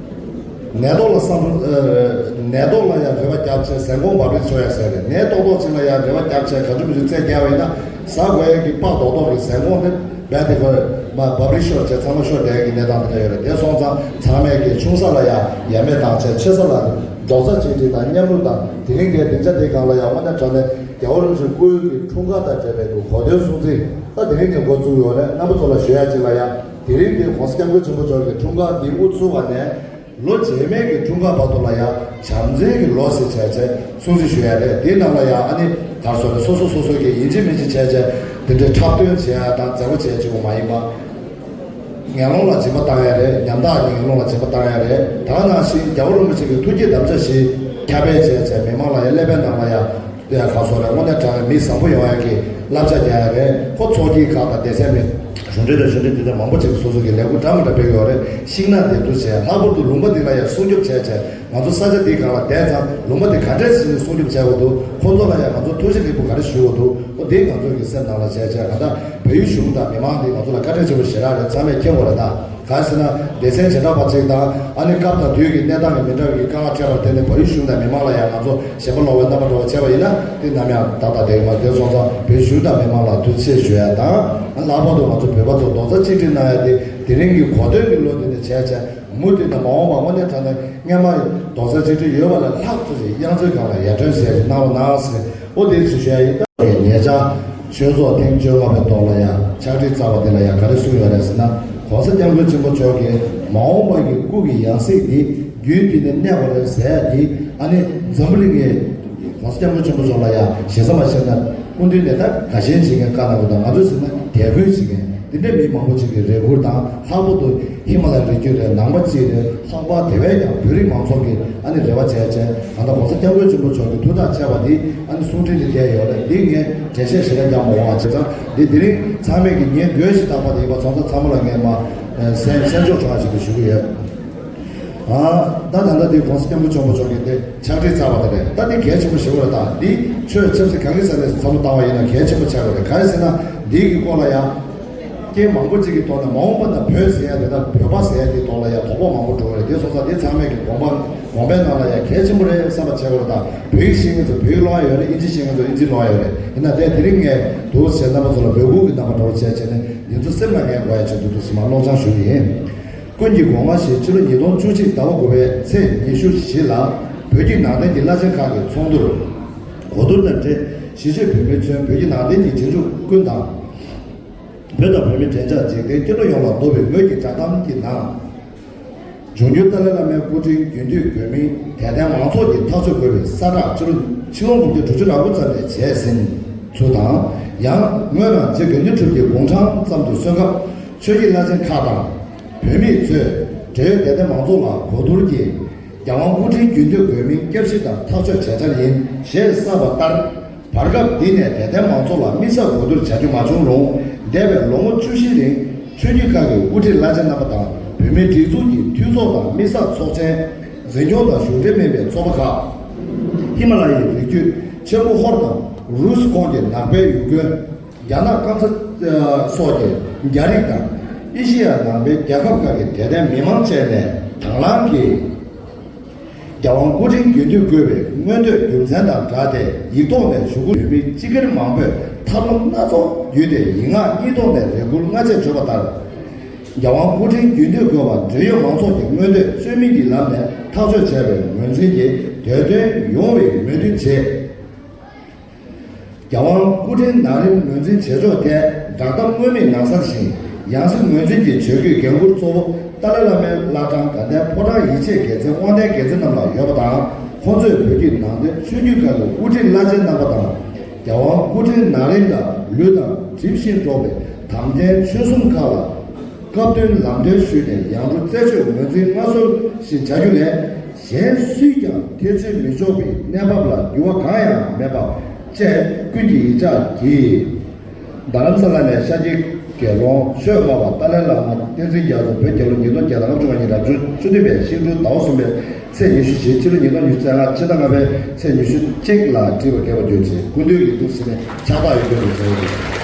ནད་ཐོག་ལ་བསམ་བློ། ཨ། ནད་ཐོག་ལ་ཡང་རེ་བ་བརྒྱབ་བྱས་ཟན་གོང་འབབ་རིལ་ཤོར་ཡ་ཟེར་རེད། ནད་ཏོག་ཏོག་ཅིག་ལ་ཡང་རེ་བ་བརྒྱབ་བྱས་ག་འདྲ་མི་འདྲ་རྩེད་རྒྱག་པ་ཡིན་ན་ཟ་དགོས་ཡ་གི་པགས་རྡོག་རྡོག་གི་ཟན་གོང་དེ་རྦད་དེ་གོ་མ་འབབ་རིལ་ཤོར་བྱས་ཚང་མ་ཤོར་བསྡད་ཡ་གི་གནས་སྟངས་དེ་འདྲ་ཡོད་རེད། དེ་སོང་ཙང་ཚང་མས་ཀྱི་ཆུང་ས་ལ་ཡང་ཡ་མེད་བཏང་བྱས་ཆེ་ས་ལ་རྡོག་རྩ་གཅིག་སྒྲིལ་དང་མཉམ་རུབ་དང་། དེ་རིང་གི་སྡིངས་ཆ་དེའི་སྒང་ལ་ཡང་དངོས་གནས་དྲང་གནས་རྒྱལ་བ་རིན་པོ་ཆེའི་སྐུའི་གི་འཁྲུངས་སྐར་དང་འབྲེལ་བའི་གི་གོ་སྟོན་སྲུང་བརྩི་ད་དེ་རིང་ནས་འགོ་བཙུགས་ཡོད་རེད། རྣམ་པ་ཚོ་ལ་ཞུ་ཡ་གཅིག་ལ་ཡང་། དེ་རིང་འདིར་༸གོང་ས་༸སྐྱབས་མགོན་ཆེན་པོ་མཆོག་གི་འཁྲུངས་སྐར་འདི་དབུ་ཚུགས་པ་ནས་ལོ་རྗེས་མའི་གི་འཁྲུངས་སྐར་བར་དུ་ལ་ཡང་བྱམས་བརྩེའི་གི་ལོ་ཟེར་བྱས་བྱས་སྲུང་བརྩི་ཞུ་ཡ་རེད། དེའི་ནང་ལ་ཡང་ཨ་ནི་ག་རེ་ཟེར་རེད། སོ་སོ་སོ་སོ་གི་ཡིན་གཅིག་མིན་གཅིག་བྱས་བྱས་དེ་འདྲའི་འཁྲབ་སྟོན་བྱེད་ཡ་དང་མཛད་སྒོ་བྱེད་ཡ་གཅིག་པོ་མ་ཡིན་པ། ངན་སློང་ལ་སྦྱིན་པ་བཏང་ཡ་རེད། ཉམ་ཐག་གི་ངན་སློང་ལ་སྦྱིན་པ་བཏང་ཡ་རེད། ད་ག་ནང་བཞིན་རྒྱལ་བ་རིན་པོ་ཆེ་གི་ཐུགས་བསྐྱེད་དམ་བཅའ་བཞི་ཁྱབ་སྤེལ་བྱས་བྱས་མི་མང་ལ་ཡང་ཀླད་པའི་ནང་ལ་ཡང་དེ་ཡང་ག་རེ་ཟེར་རེད། དངོས་གནས་དྲང་གནས་མི་བཟང་པོ་ཡོང་ཡ་གི་བསླབ་བྱ་རྒྱག་ཡ་རེད། ཁོ་ཚོགས་སྐྱིད་ཁག་དང་སྡེ་ཚན་མི་གཞུང་འབྲེལ་དང་གཞུང་འབྲེལ་དེ་ཚོ་མང་པོ་ཅིག་སོ་སོ་གི་ལས་ཁུངས་འདྲ་མི་འདྲ་སྤེལ་གི་ཡོད་རེད། ཤིང་ནགས་འདེབས་འཛུགས་བྱས། ལྷག་པར་དུ་ལུང་པ་འདི་ལ་ཡང་སྲུང་སྐྱོབ་བྱས་བྱས་ང་ཚོ་ས་ཆ་འདིའི་སྒང་ལ་བསྡད་ཙང་ལུང་པ་འདི་ག་འདྲས་བྱས་ནས་སྲུང་སྐྱོབ་བྱས་དགོས་འདུག་ཁོ་ཚོ་ལ་ཡང་ང་ཚོ་ཐུགས་རྗེ་ལེགས་འབུལ་ག་རེ་ཞུ་དགོས་འདུག་ཨོ་དེ་ང་ཚོ་གི་སེམས་ནང་ལ་བྱས་བྱས་ག་ད་བལ་ཡུལ་གཞུང་དང་མི་མང་འདི་ང་ཚོ་ལ་བཀའ་དྲིན་ཆེན་པོ་ཞེ་དྲག་རེད། ཚང་མས་མཁྱེན་དགོས་རེད་ད། གང་ཟེར་ན་སྡེ་ཚན་བྱེ་བྲག་པ་ཅིག་དང་ཨ་ནི་སྐབས་དང་དུས་ཀྱི་གནས་སྟངས་ཀྱི་མི་འདྲ་བའི་དཀའ་ངལ་འཕྲད་པར་བརྟེན་ནས་བལ་ཡུལ་གཞུང་དང་མི་མང་ལ་ཡང་ང་ཚོ་ཞེན་པ་ལོག་པའི་རྣམ་པ་འདྲ་བོ་བྱས་པ་ཡིན་ན་དེ་ནམ་ཡང་ཏག་ཏག་བསྡད་ཀྱི་མ་རེད། དེ་སོང་ཙང་བོད་གཞུང་དང་མི་མང་ལ་ཐུགས་རྗེ་ཆེ་ཞུ་ཡ་དང་། ལྷག་པར་དུ་ང་ཚོ་བོད་པ་ཚོ་རྡོག་རྩ་གཅིག་སྒྲིལ་གནང་ཡ་དེ་དེ་རིང་གི་གོ་སྟོན་གྱི་ལོ་འདི་ནས་བྱས་བྱས་མུ་མཐུད་ནས་མ་འོངས་པ་དངོས་གནས་དྲང་གནས་སྔོན་མ་རྡོག་རྩ་གཅིག་སྒྲིལ་ཡོད་པ་ལས་ལྷག་ཙམ་ཞིག་དབྱངས་མཚོའི་སྒང་ལ་ཡར་ཐོན་ཟེར་ཞིག་གནང་རོགས་གནང་ཟེར། ཨོ་དེ་ཚོ་ཞུ་ཡ་ཡིན། ད་ཉེ་ཆར་ཆོས་ཚོགས་ཐེངས་བཅོ་ལྔ་པའི་ཐོག་ལ་ཡང་ཕྱག་བྲིས་བསྩལ་བ་དེ་ལ་ཡང་ག་རེ་གསུངས་ཡོད་རེད་ཟེར་ན། ༸གོང་ས་༸སྐྱབས་མགོན་ཆེན་པོ་མཆོག་གིས་མ་འོངས་པ་གི་སྐུ་གི་ཡང་སྲིད་འདི་རྒྱུད་འདི་ནས་གནས་པ་རེད་ཟེར་ཡ་འདི་ཨ་ནི་འཛམ་བུ་གླིང་གི་༸གོང་ས་༸སྐྱབས་མགོན་ཆེན་པོ་མཆོག་ལ་ཡང་ཞེ་ས་མ་བྱས་ན་སྐུ་མདུན་ནས་ད་དགའ་ཞེན་བྱེད་མཁན་དཀར་ནག་པོ་དང་ང་ཚོ་ཟེར་ན་དད་གུས་བྱེད་མཁན་འདི་འདྲའི་མི་མང་པོ་ཅིག་གི་རེ་སྐུལ་དང་། ལྷག་པར་དུ་ཧི་མ་ལ་ཡའི་རི་རྒྱུད་རེད། ནང་པ་གཅིག་རེད། ལྷག་པར་དེ་བས་ཀྱང་བོད་རིགས་མང་ཚོགས་ཀྱིས་ཨ་ནི་རེ་བ་བྱས་བྱས་གང་ལྟར་༸གོང་ས་༸སྐྱབས་མགོན་ཆེན་པོ་མཆོག་གི་ཐུགས་ཐག་བཅད་པ་འདི་ཨ་ནི་གསུང་འཕྲིན་འདི་བསྡད་ཡོད་རེད། འདི་ངས་འགྲེལ་བཤད་ཞེ་དྲག་རྒྱག་མ་འོང་བ་བྱས་ཙང་འདི་དེ་རིང་ཚང་མས་ཀྱི་ངས་དགོས་ཞེ་དྲག་པ་དེ་ཡིན་པ་སོང་ཙང་ཚང་མ་ལ་ངས་མ་གསན་གསན་འཇོག་བྱུང་བ་ཞིག་ཏུ་ཞུ་གི་ཡོད། ཨ་ད་ད་ལྟ་འདི་༸གོང་ས་༸སྐྱབས་མགོན་ཆེན་པོ་མཆོག་གིས་དེ་ཕྱག་བྲིས་བསྩལ་བ་དེ་རེད། ད་འདི་གལ་ཆེན་པོ་ཞེ་པོ་རེད། ད་འདི་ཆོས་ཆབ་སྲིད་གང་གི་ས་ནས་བསམ་བློ་བཏང་བ་ཡིན་ན་གལ་ཆེན་པོ་ཆགས་ཀྱི་རེད། ག་རེ་ཟེར་ན་འདི་གི་སྐོར་ལ་ཡང་། རྐྱེན་མང་པོ་ཅིག་གི་ཐོག་ནས་མ་འོངས་པ་ན་བོད་ཟེར་ཡ་དེ་དང་བོད་པ་ཟེར་ཡ་དེའི་ཐོག་ལ་ཡང་དོགས་པ་མང་པོ་འགྲོ་གི་རེད། དེ་སོང་ཙང་དེ་ཚང་མས་ཀྱི་དགོངས་པ་དགོངས་པའི་ནང་ལ་ཡང་གལ་ཆེན་པོ་རེད་བསམ་པ་བྱས་པ་རེད། ད་བོད་ཡིག་ཤེས་མཁན་ཚོ་བོད་ཡིག་ཀློག་ཡ་ཡོད་རེད། ཨིན་ཇི་ཤེས་མཁན་ཚོ་ཨིན་ཇི་ཀློག་ཡ་ཡོད་རེད། ཡིན་ན་དེ་དེ་རིང་ངས་འདུག་ཟེར་རྣམ་པ་ཚོ་ལ་འབོད་སྐུལ་གྱི་རྣམ་པ་འདྲ་བོ་བྱས་བྱས་ནས་འདི་ཚོ་སེམས་ལ་ངེས་དགོས་ཡ་ཆེད་དུ་འདུག་ཟེར་མ་ཀློག་སྦྱང་ཞུ་གི་ཡིན། ཀུན་གྱིས་དགོངས་པ་བཞེས། ཕྱི་ལོ་ཉིས་སྟོང་བཅུ་གཅིག་ཟླ་བ་དགུ་པའི་ཚེས་ཉི་ཤུ་བཞི་ལ་བོད་ཀྱི་ནང་བསྟན་གྱི་བླ་ཆེན་ཁག་གི་ཚོགས་འདུར་གོ་བསྡུར་དང་འབྲེལ་གཞིས་བྱེས་བོད་མི་ཚུན་བོད་ཀྱི་ནང་བསྟན་གྱི་རྗེས་འཇུག་ཀུན་དང་། བོད་དང་བོད་མི་འདྲེན་བྱ་འཇིག་རྟེན་སྐྱེ་འགྲོ་ཡོངས་ལ་བསྟོད་པའི་ངོས་ཀྱི་བསྒྲགས་གཏམ་གྱི་ནང་། འབྱུང་འགྱུར་ཏཱ་ལའི་བླ་མའི་སྐུ་དྲིན་རྒྱུན་མཐུད་དགོས་མིན་དད་ལྡན་མང་ཚོགས་ཀྱིས་ཐག་གཅོད་དགོས་པའི་གསལ་བསྒྲགས་ཕྱི་ལོ་ཕྱི་ལོ་འབུམ་སྡེ་དྲུག་ཅུ་རེ་དགུ་ཙམ་ནས་བྱས་ཟིན་ཚུལ་དང་། ཡང་སྔོན་རང་རྗེ་དགེ་འདུན་གྲུབ་ཀྱི་དགུང་གྲངས་ཙམ་དུ་སོན་སྐབས་ཆོས་ཀྱི་བླ་ཆེན་ཁག་དང་བོད་མི་ཚོས་འབྲེལ་ཡོད་དད་ལྡན་མང་ཚོགས་ལ་གོ་བསྡུར་གྱིས་རྒྱལ་དབང་སྐུ་དྲིན་རྒྱུན་མཐུད་དགོས་མིན་བསྐྱར་ཞིབ་དང་ཐག་གཅོད་བྱས་འཆར་ཡིན་ཞེས་གསལ་བ་ལྟར། བར་སྐབས་འདི་ནས་དད་ལྡན་མང་ཚོགས་ལ་དམིགས་བསལ་གོ་བསྡུར་བྱ་རྒྱུ་མ་བྱུང་རུང་། འདས་པའི་ལོ་ངོ་བཅུ་བཞི་རིང་ཆོས་བརྒྱུད་ཁག་གི་དབུ་ཁྲིད་བླ་ཆེན་རྣམ་པ་དང་བོད་མིའི་སྒྲིག་འཛུགས་ཀྱི་འཐུས་ཚོགས་དང་དམིགས་བསལ་ཚོགས་ཆེན། འཛིན་སྐྱོང་དང་གཞུང་འབྲེལ་མིན་པའི་ཚོགས་པ་ཁག་ཧི་མ་ལ་ཡའི་རི་རྒྱུད་ཆེན་པོ་ཧོར་དང་རུས་ཀོང་གི་ནགས་པའི་ཡུལ་དགོན། རྒྱ་ནག་སྐམ་ས་སོགས་ཀྱི་རྒྱ་རིགས་དང་ཨེ་ཤེ་ཡ་ནང་པའི་རྒྱལ་ཁབ་ཁག་གི་དད་ལྡན་མི་མང་བཅས་ནས་དང་བླངས་ཀྱིས། རྒྱལ་དབང་སྐུ་ཕྲེང་བརྒྱད་ཅུས་བསྐོས་པའི་མངོན་འདོད་རྒྱུ་མཚན་དང་སྦྲགས་ཏེ་ཡིག་ཐོག་ནས་ཞུ་སྐུལ། བོད་མི་སྤྱི་སྒེར་མང་པོས་ཐབས་ལམ་སྣ་ཚོགས་བརྒྱུད་དེ་ཡིག་ངག་གཉིས་ཐོག་ནས་རེ་སྐུལ་སྔ་རྗེས་བརྗོད་པ་ལྟར། རྒྱལ་དབང་སྐུ་ཕྲེང་བརྒྱད་ཅུས་བསྐོས་པ་འབྲེལ་ཡོད་མང་ཚོགས་ཀྱི་མངོན་འདོད་རྩོད་མེད་ཀྱི་ལམ་ནས་ཐག་གཅོད་བྱས་པའི་ངོས་འཛིན་གྱིས་དོན་འདོན་ཡོང་བའི་མོས་མཐུན་བྱས། རྒྱལ་དབང་སྐུ་ཕྲེང་ན་རིམ་ངོས་འཛིན་བྱེད་ཕྱོགས་ཐད་བསྒྲགས་གཏམ་སྔོན་མའི་ནང་གསལ་བཞིན་ཡང་སྲིད་ངོས་འཛིན་གྱི་ཇུས་འགོད་འགན་འཁུར་གཙོ་བོ་ཏཱ་ལའི་བླ་མའི་བླ་བྲང་དགའ་ལྡན་ཕོ་བྲང་ཡིད་ཆེས་རྒྱལ་མཚན་དབང་ལྡན་རྒྱལ་མཚན་རྣམས་ལ་ཡོད་པ་དང་། ཁོང་ཚོས་བོད་བརྒྱུད་ནང་བསྟན་ཆོས་བརྒྱུད་ཁག་གི་དབུ་ཁྲིད་བླ་ཆེན་རྣམ་པ་དང་། རྒྱལ་དབང་སྐུ་ཕྲེང་ན་རིམ་ལ་ལུས་དང་གྲིབ་བཞིན་འགྲོགས་པའི་དམ་ཅན་ཆོས་སྲུང་ཁག་ལ་སྐབས་བསྟུན་ལམ་སྟོན་ཞུས་ནས་ཡང་སྤྲུལ་རྩད་གཅོད་ངོས་འཛིན་སྔར་སྲོལ་བཞིན་བྱ་རྒྱུ་ལས། གཞན་སུས་ཀྱང་ཐེ་ཇུས་མི་ཆོག་པའི་གནས་བབ་ལ་འགྱུར་བ་གང་ཡང་མེད་པ་བཅས་ཀུན་གྱིས་ཡིད་འཇགས་ཀྱིས། རྡ་རམ་ས་ལ་ནས་ཤཱཀྱའི་དགེ་སློང་ཆོས་སྨྲ་བ་ཏཱ་ལའི་བླ་མ་བསྟན་འཛིན་རྒྱ་མཚོ་བོད་རྒྱལ་ལོ་ཉིས་སྟོང་བརྒྱ་དང་ལྔ་བཅུ་ང་གཉིས་རབ་བྱུང་བཅུ་བདུན་པའི་ཤིང་སྦྲུལ་ཟླ་བ་གསུམ་པའི་ཚེས་ཉི་ཤུ་བཞི། སྤྱི་ལོ་ཉིས་སྟོང་ཉི་ཤུ་རྩ་ལྔ་ཕྱི་ཟླ་ལྔ་པའི་ཚེས་ཉི་ཤུ་གཅིག་ལ་བྲིས་པ་རྒྱས་པར་བརྗོད་ཅིང་སྐུ་མདུན་གྱི་ཐུགས་སྲས་ནས་ཕྱག་རྟགས་ཡོད་པའི་རེ་བ་ཡོད།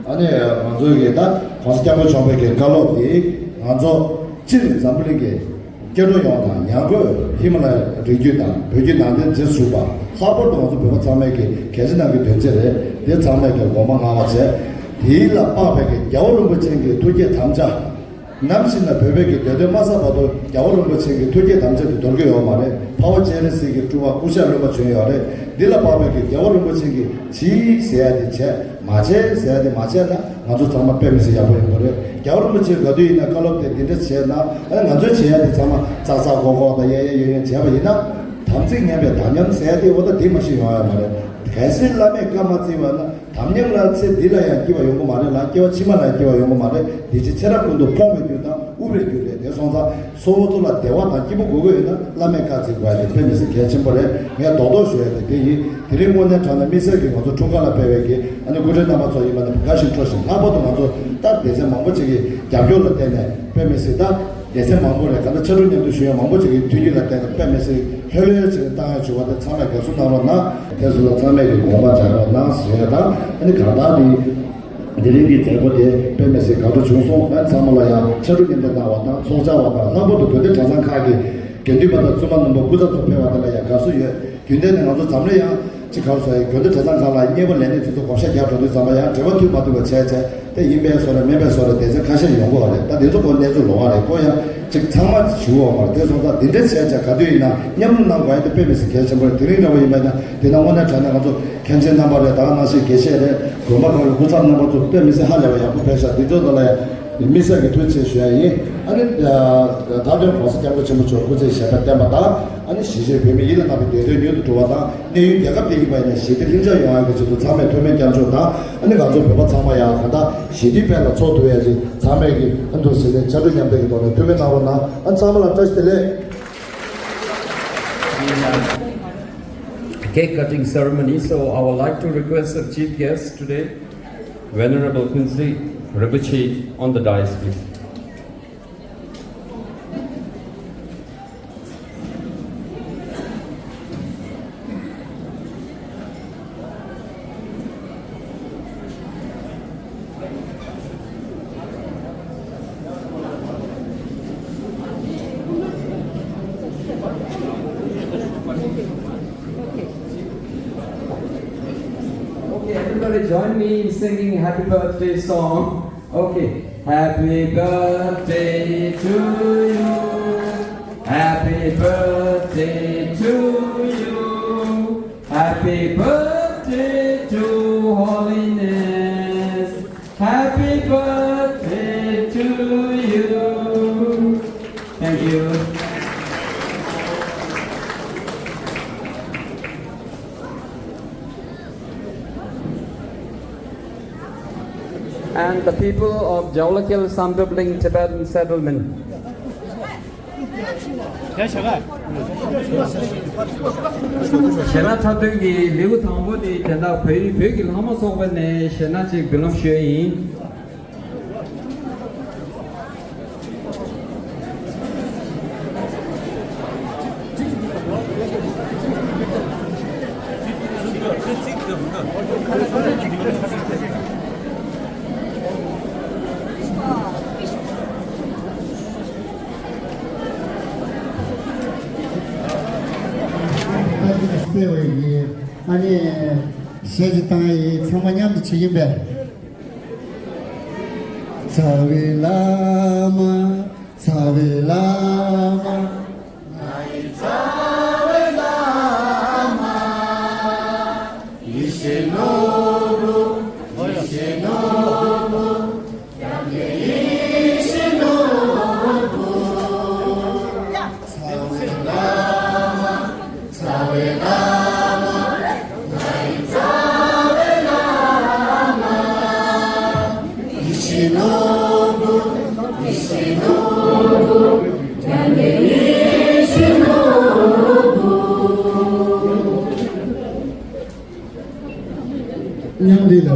ཨ་ནི་ང་ཚོའི་གི་ད་༸གོང་ས་༸སྐྱབས་མགོན་ཆེན་པོའི་གི་བཀའ་སློབ་དེ་ང་ཚོ་སྤྱིར་འཛམ་བུ་གླིང་གི་སྐྱེ་འགྲོ་ཡོངས་དང་ཡང་སྒོས་ཧི་མ་ལ་ཡའི་རི་རྒྱུད་དང་བོད་བརྒྱུད་ནང་བསྟན་རྗེས་སུ་ཞུགས་པ། ལྷག་པར་དུ་ང་ཚོ་བོད་པ་ཚང་མས་ཀྱི་གལ་ཆེ་གནང་གི་དོན་ཆེན་རེད། དེ་ཚང་མས་ཀྱི་དགོངས་པ་མངའ་བ་བྱས། དེའི་ལ་དཔག་པའི་ཀྱི་རྒྱལ་བ་རིན་པོ་ཆེ་གི་ཐུགས་བསྐྱེད་དམ་བཅའ། ནམ་ཞིག་ན་བོད་པའི་ཀྱི་འདོད་དོན་མ་ཚར་བར་དུ་རྒྱལ་བ་རིན་པོ་ཆེ་གི་ཐུགས་བསྐྱེད་དམ་བཅའ་དེ་འདོར་གྱི་ཡོད་མ་རེད། འཕགས་པ་སྤྱན་རས་གཟིགས་ཀྱི་སྤྲུལ་པ་སྐུ་ཤ་རློན་པ་བྱོན་ཡོད་རེད། འདི་ལ་དཔག་པའི་ཀྱི་རྒྱལ་བ་རིན་པོ་ཆེ་གི་བྱིས་ཟེར་ཡ་དེ་བྱས། མ་བྱས་ཟེར་ཡ་དེ་མ་བྱས་ན། ང་ཚོ་ཚང་མ་དཔེ་མི་སྲིད་ཡག་པོ་ཡོང་གི་རེད། རྒྱལ་བ་རིན་པོ་ཆེ་ག་དུས་ཡིན་ན་བཀའ་སློབ་དེ་འདི་འདྲ་བྱས་ན། ཨ་ནི་ང་ཚོས་བྱེད་ཡ་དེ་ཚང་མ་ཙག་ཙག་ཀོག་ཀོག་དང་གཡས་གཡོན་གཡོན་བྱས་པ་ཡིན་ན། དམ་ཚིག་ངན་པའི་དམ་ཉམས་ཟེར་ཡ་དེ་འོ་ད་དེ་མ་ཤི་ཡོང་ཡ་མ་རེད། གལ་སྲིད་བླ་མས་བཀའ་མ་བརྩིས་པ་ན་དམ་ཉམས་ལ་ཚེ་འདི་ལ་ཡང་སྐྱེ་བ་ཡོང་གི་མ་རེད་ལ། སྐྱེ་བ་ཕྱི་མ་ལ་ཡང་སྐྱེ་བ་ཡོང་གི་མ་རེད། འདི་ཕྱི་ཚེ་རབས་ཀུན་ཏུ་ཕོངས་པའི་རྒྱུ་དང་དབུལ་བའི་རྒྱུ་རེད། དེ་སོང་ཙང་སོ་སོ་ལ་བདེ་བ་དང་སྐྱིད་པོ་དགོས་ཀྱི་ཡོད་ན་བླ་མས་བཀའ་བརྩི་དགོས་ཡ་དེ་དཔེ་མི་སྲིད་གལ་ཆེན་པོ་རེད། ངས་རྡོག་རྡོག་ཞུ་ཡ་དེ་དེ་ཡིན། དེ་རིང་དངོས་གནས་དྲང་གནས་དམིགས་བསལ་གྱིས་ང་ཚོ་འཁྲུངས་སྐར་ལ་ཕེབས་པའི་གི་ཨ་ནི་སྐུ་མགྲོན་རྣམ་པ་ཚོ་ཡིན་པ་ན་དགའ་ཞིང་སྤྲོ་ཞིང་། ལྷག་པར་དུ་ང་ཚོ་ད་སྡེ་ཚན་མང་པོ་ཅིག་གི་རྒྱབ་སྐྱོར་ལ་བརྟེན་ནས་དཔེ་མི་སྲིད་ད་སྡེ་ཚན་མང་པོ་རེད། གང་ལྟར་ཕྱག་གྲུ་མཉམ་དུ་ཞུ་ཡ་མང་པོ་ཅིག་གི་མཐུན་རྐྱེན་ལ་བརྟེན་ནས་དཔེ་མི་སྲིད་ལྷོད་ལྷོད་ཅིག་བཏང་ཡ་བྱུང་བ་དེ་ཚང་མས་དགའ་བསུ་གནང་རོགས་གནང་། དེ་ཚོ་ལ་ཚང་མས་ཀྱི་དགོངས་པ་འཇགས་རོགས་གནང་ཞེས་དང་། ཨ་ནི་གང་ལྟར་དེ་འདི་རིང་གི་མཛད་སྒོ་དེ་དཔེ་མི་སྲིད་དགའ་སྤྲོ་བྱུང་སོང་། ཨ་ནི་ཚང་མ་ལ་ཡང་ཕྱག་གྲུ་མཉམ་དུ་གནང་བ་དང་ཚོགས་བཅར་བ་དང་། ལྷག་པར་དུ་དགོན་སྡེ་གྲྭ་ཚང་ཁག་གི་དགེ་འདུན་པ་དང་བཙུན་མ་རྣམ་པ་སྐུ་ཚབ་ཚོ་ཕེབས་པ་དེ་ལ་ཡང་དགའ་བསུ་ཡོད། རྒྱུན་ལྡན་ནས་ང་ཚོ་འཛམ་གླིང་ཡང་ཅིག་ག་རེ་ཟེར། དགོན་སྡེ་གྲྭ་ཚང་ཁག་ལ་མཉེས་པོ་ལས་སྣེ་དེ་ཚོ་བགོ་བཤའ་རྒྱག་འགྲོ་དུས་ཙམ་པ་ཡང་འབྲེལ་བ་མཐུད་མ་ཐུབ་པ་བྱས་བྱས། དེ་ཡིན་པའི་བཟོ་འདྲ་མིན་པའི་བཟོ་འདྲ་སྡེ་ཚན་ཁ་ཤས་ཡོང་གི་ཡོད་རེད། ད་དེ་ཚོ་སྐོར་གནས་ཚུལ་ལོགས་ཀ་རེད། ཁོ་ཡང་ཅིག་ཚང་མ་ཞུ་འོང་བ་རེད། དེ་སོང་ཙང་འདི་འདྲའི་བྱས་བྱས་ག་དུས་ཡིན་ན་མཉམ་རུབ་གནང་དགོས་ཡ་དེ་དཔེ་མི་སྲིད་གལ་ཆེན་པོ་རེད། དེ་རིང་འདྲ་བོ་ཡིན་པ་ཡིན་ན་དེ་ན་དངོས་གནས་དྲང་གནས་ང་ཚོ་མཁན་ཆེན་རྣམ་པ་རེད། ད་ག་ནང་བཞིན་དགེ་བཤེས་རེད། དགོན་པ་ཁག་གི་སྐུ་ཚབ་རྣམ་པ་ཚོ་དཔེ་མི་སྲིད་ཧ་ལས་པ་ཡག་པོ་ཕེབས་ཤག་འདི་ཚོ་ད་ལ་ཡ་དམིགས་བསལ་གྱི་ཐུགས་རྗེ་ཆེ་ཞུ་ཡ་ཡིན། ཨ་ནི་མཐའ་དོན་༸གོང་ས་༸སྐྱབས་མགོན་ཆེན་པོ་མཆོག་སྐུ་ཚེ་ཞབས་པད་བརྟན་པ་དང་། ཨ་ནི་གཞིས་བྱེས་བོད་མི་ཡིད་ལ་བརྣག་པའི་བདེ་དོན་མྱུར་དུ་འགྲུབ་པ་དང་། གནས་ཡུལ་རྒྱལ་ཁབ་དེ་ཡིན་པ་ཡིན་ན་ཞི་བདེ་ལྷིང་འཇགས་ཡོང་ཡག་གི་ཆེད་དུ་ཚང་མས་མཐུན་སྨོན་སྐྱབས་འཇུག་དང་། ཨ་ནི་ང་ཚོ་བོད་པ་ཚང་མ་ཡང་གང་ལྟར་ཞི་བདེའི་དཔལ་ལ་འཚོ་ཐུབ་ཡ་ཅིག་ཚང་མས་ཀྱི་ཨ་འདུག་ཟེར་ནས་ཕྱག་གྲུ་མཉམ་འདེགས་ཀྱི་ཐོག་ནས་མཐུན་སྨོན་གནང་རོགས་གནང་། ཨ་ཚང་མ་ལ་བཀྲ་ཤིས་བདེ་ལེགས། Cake cutting ceremony, so I would like to request the chief guest today, Venerable Kunzi Rinpoche, on the dais, please. Okay, everybody join me in singing happy birthday song. Okay. Happy birthday to you. Happy birthday to you. Happy birthday to Holiness. Happy birthday to you. Thank you. And the people of Jawlakhel Samdrup Ling Tibetan settlement. ཡ་ཞེ་ག་གཞས་སྣ་འཁྲབ་སྟོན་གྱི་ལེའུ་དང་པོ་དེ་དེ་དག་བོད་རིགས་བོད་ཀྱི་ལྷ་མོ་ཚོགས་པ་ནས་གཞས་སྣ་ཅིག་འབུལ་ལམ་ཞུ་ཡ་ཡིན། ཨ་ནི་གཞས་ཅིག་བཏང་ཡིན། ཚང་མ་མཉམ་དུ་བྱེད་ཀྱིན་པས། རྩ་བའི་བླ་མ། རྩ་བའི་བླ་མ། ང་ཡི་རྩ་བའི་བླ་མ། ཡེ་ཤེས་ནོར་བུ། ཡེ་ཤེས་ནོར་བུ། ཡང་ཡེ་ཤེས་ནོར་བུ། རྩ་བའི་བླ་མ། རྩ་བའི་བླ་མ། ང་ཡི་རྩ་བའི་བླ་མ། ཡེ་ཤེས་ནོར་བུ། ཡེ་ཤེས་ནོར་བུ། ཡང་ཡེ་ཤེས་ནོར་བུ། མཉམ་འདི་ལ།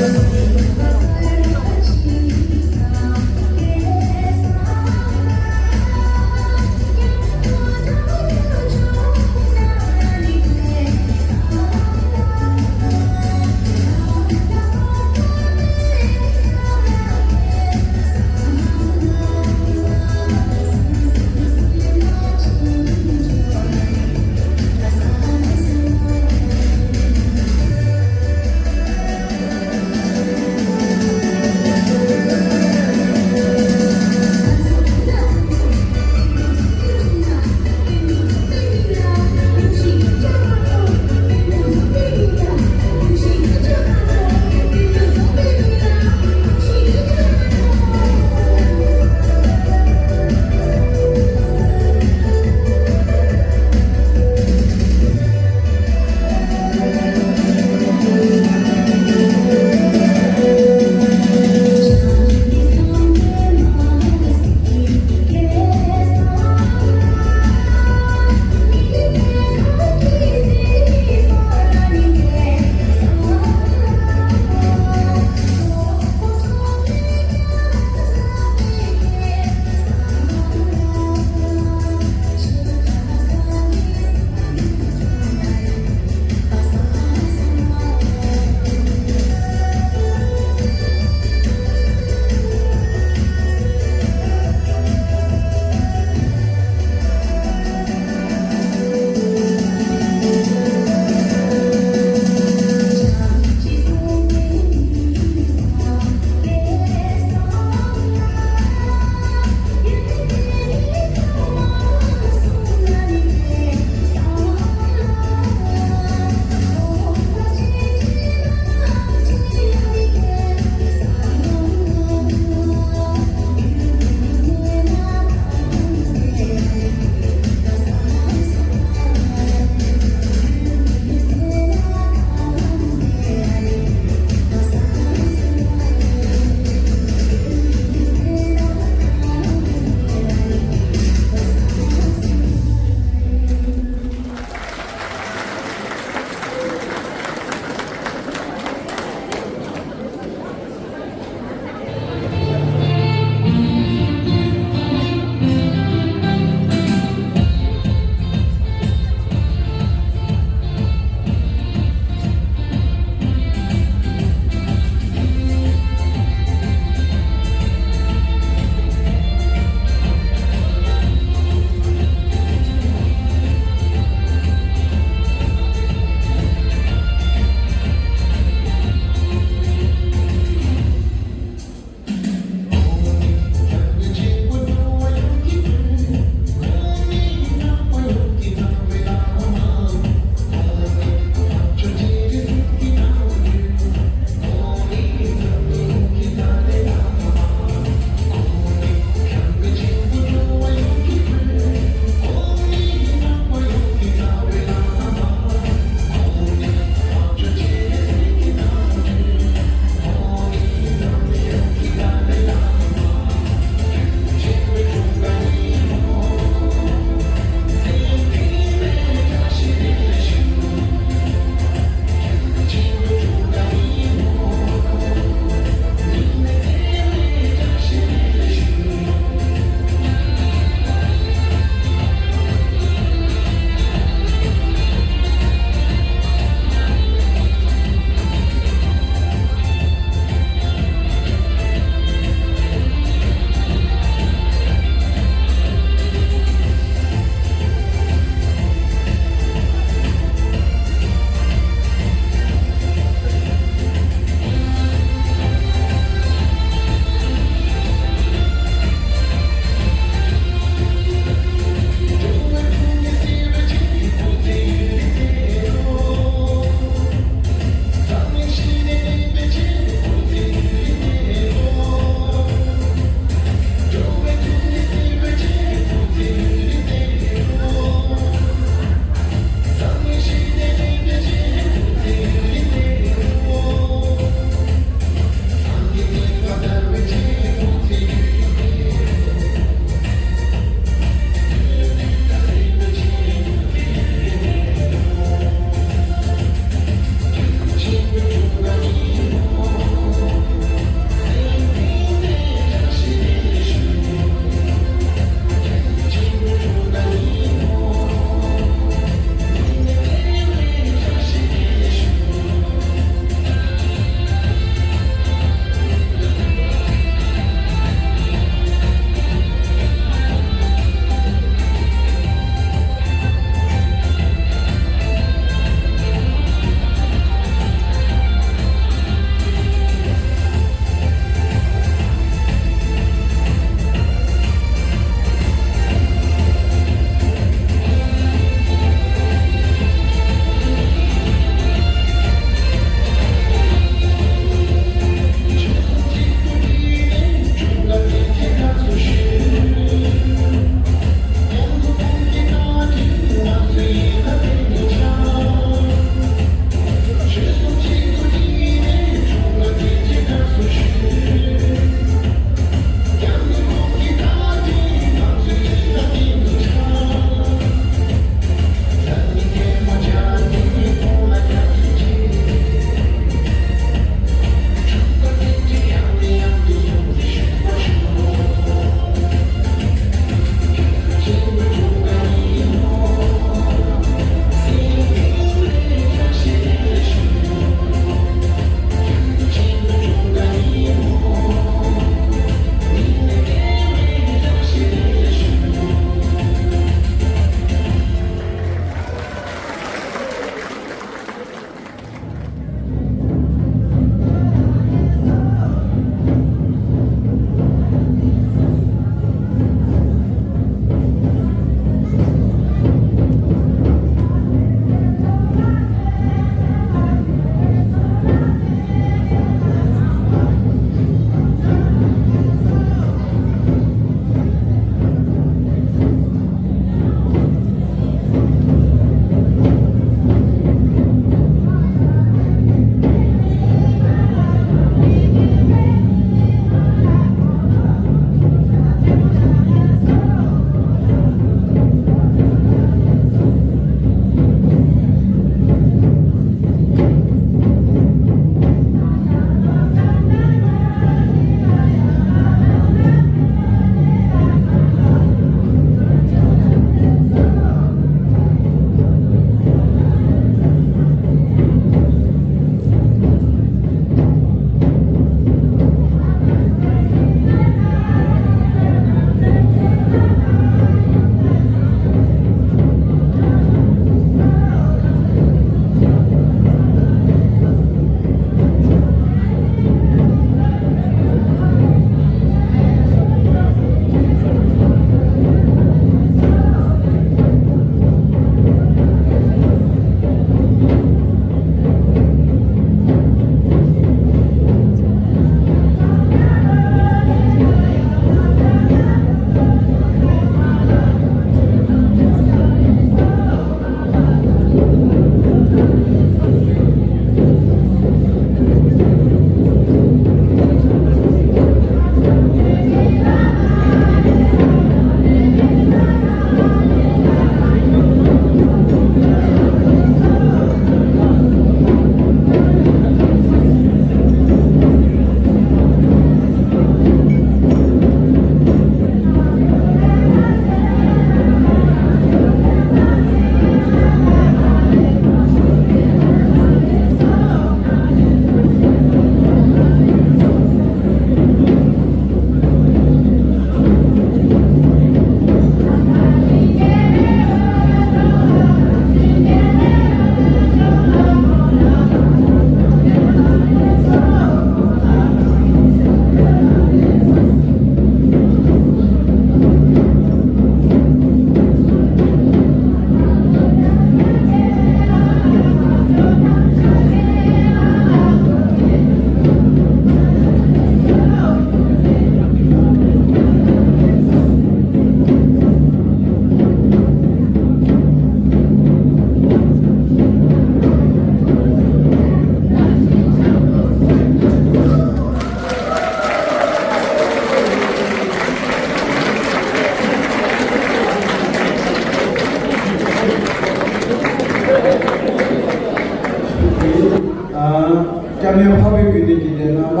སྐྱབས་གནས་འཕགས་པའི་དགེ་འདུན་གྱི་སྡེ་རྣམ་པ།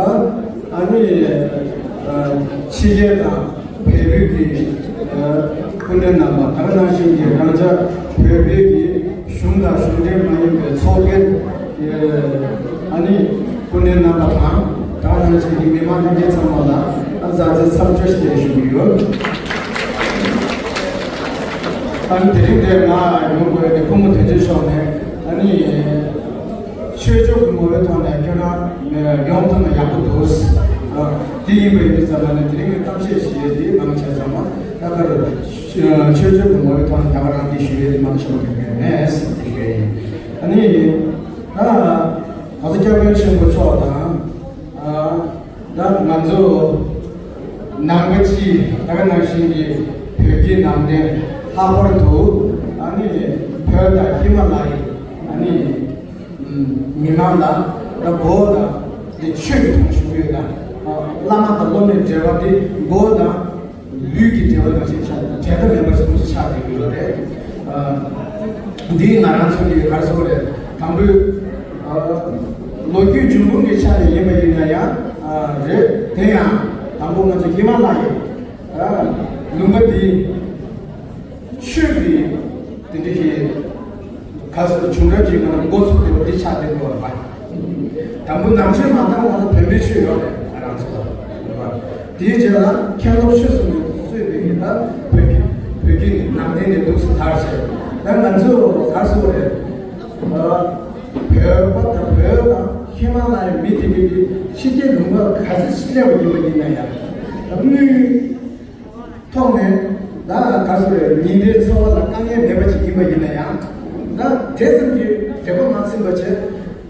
ཨ་ནི་ཕྱི་རྒྱལ་དང་བལ་པོའི་གི་སྐུ་མགྲོན་རྣམ་པ། ད་ག་ནང་བཞིན་གྱི་རང་ཅག་བོད་པའི་གི་གཞུང་དང་གཞུང་འབྲེལ་མ་ཡིན་པའི་ཚོགས་སྡེ། ཨ་ནི་སྐུ་མགྲོན་རྣམ་པ་དང་། ད་ག་ནང་བཞིན་གྱི་མི་མང་ལྷན་རྒྱས་ཚང་མ་ལ་ཨ་མཛའ་བརྩེ་འཚམས་འདྲི་ཞུ་ཞུ་གི་ཡོད། ཨ་ནི་དེ་རིང་འདིར་ང་ཡོང་དགོས་ཏེ་སྐུ་ངོ་དོན་གཅོད་མཆོག་ནས། ཨ་ནི་ཆོས་ཕྱོགས་ཀྱི་ངོ་བོའི་ཐོག་ནས་ཁྱོད་རང་ཡོང་ཐུབ་ན་ཡག་པོ་འདུག། དེ་ཡིན་པ་ཡིན་དུས་ཙམ་པ་ནས་དེ་རིང་གི་གཏམ་བཤད་ཞུ་ཡས་དེ་མང་ཆེ་ཚང་མ་ད་ག་རུ་ཆོས་ཕྱོགས་ཀྱི་ངོ་བོའི་ཐོག་ནས་ད་ག་རང་འདི་ཞུ་ཡས་དེ་མང་ཆེ་བ་དེ་མེད་ཟེར་དེ་ཞུ་ཡས་ཡིན། ཨ་ནི་ད་གོང་ས་སྐྱབས་མགོན་ཆེན་པོ་མཆོག་དང་། ད་ང་ཚོ་ནང་པ་སྤྱི་ད་ག་ནང་བཞིན་གྱི་བོད་ཀྱི་ནང་བསྟན། ལྷག་པར་དུ་ཨ་ནི་བོད་དང་ཧི་མ་ལ་ཡའི་ཨ་ནི་མི་མང་ལ་ད་མགོ་དང་དེ་ཆོས་ཀྱི་དོན་ཞུ་གི་ཡོད་ད། བླ་མ་དང་སློབ་མའི་འབྲེལ་བ་དེ་མགོ་དང་ལུས་ཀྱི་འབྲེལ་བ་ནང་བཞིན་ཆགས། འབྲལ་ཐབས་མེད་པ་ཞིག་ཏུ་ཆགས་བསྡད་ཀྱི་ཡོད་རེད། འདི་ང་རང་ཚོ་གི་ག་རེ་ཟེར་དགོས་རེད། དང་པོའི་ལོ་རྒྱུས་འབྱུང་ཁུངས་ཀྱི་ཆ་ནས་ཡིན་པ་ཡིན་ན་ཡང་རེད། དེ་ཡང་དང་པོ་ང་ཚོ་ཧི་མ་ལ་ཡའི་ལུང་པ་འདི་ཆོས་ཀྱི་དེ་འདྲ་ཞིག་ག་ཚོད་བྱུང་རབས་ཀྱི་ངང་འགོ་ཚུགས་ཏེ་འདི་ཆགས་བསྡད་ཡོད་རེད་པ། དང་པོ་ནང་ཆོས་མ་གཏོགས་ང་ཚོ་བོད་པའི་ཆོས་ཡོད་རེད། ང་རང་ཚོ་ལ། དེའི་རྗེས་ལ་མཁན་སློབ་ཆོས་གསུམ་གྱིས་གཙོས་པའི་ད་བོད་ཀྱི་བོད་ཀྱི་ནང་བསྟན་ནས་འདུག་སེ་དར་བྱས། ད་ང་ཚོ་ག་རེ་ཟེར་དགོས་རེད། བོད་པ་དང་བོད་དང་ཧི་མ་ལ་ཡའི་མི་དེ་གཉིས་ཀྱི་ཕྱི་རྒྱལ་ལུང་པ་ག་ཚོད་སླེབས་པ་ཡིན་པ་ཡིན་ན་ཡང་། ད་དངུལ་ཐོག་ནས་ད་ག་ཚོད་རེད། ཉིན་རེའི་འཚོ་བ་ལ་དཀའ་ངལ་མེད་པ་ཅིག་ཡིན་པ་ཡིན་ན་ཡང་། ད་དེ་ཙམ་གྱིས་དོ་ཕོག་མ་ཟིན་པ་བྱས།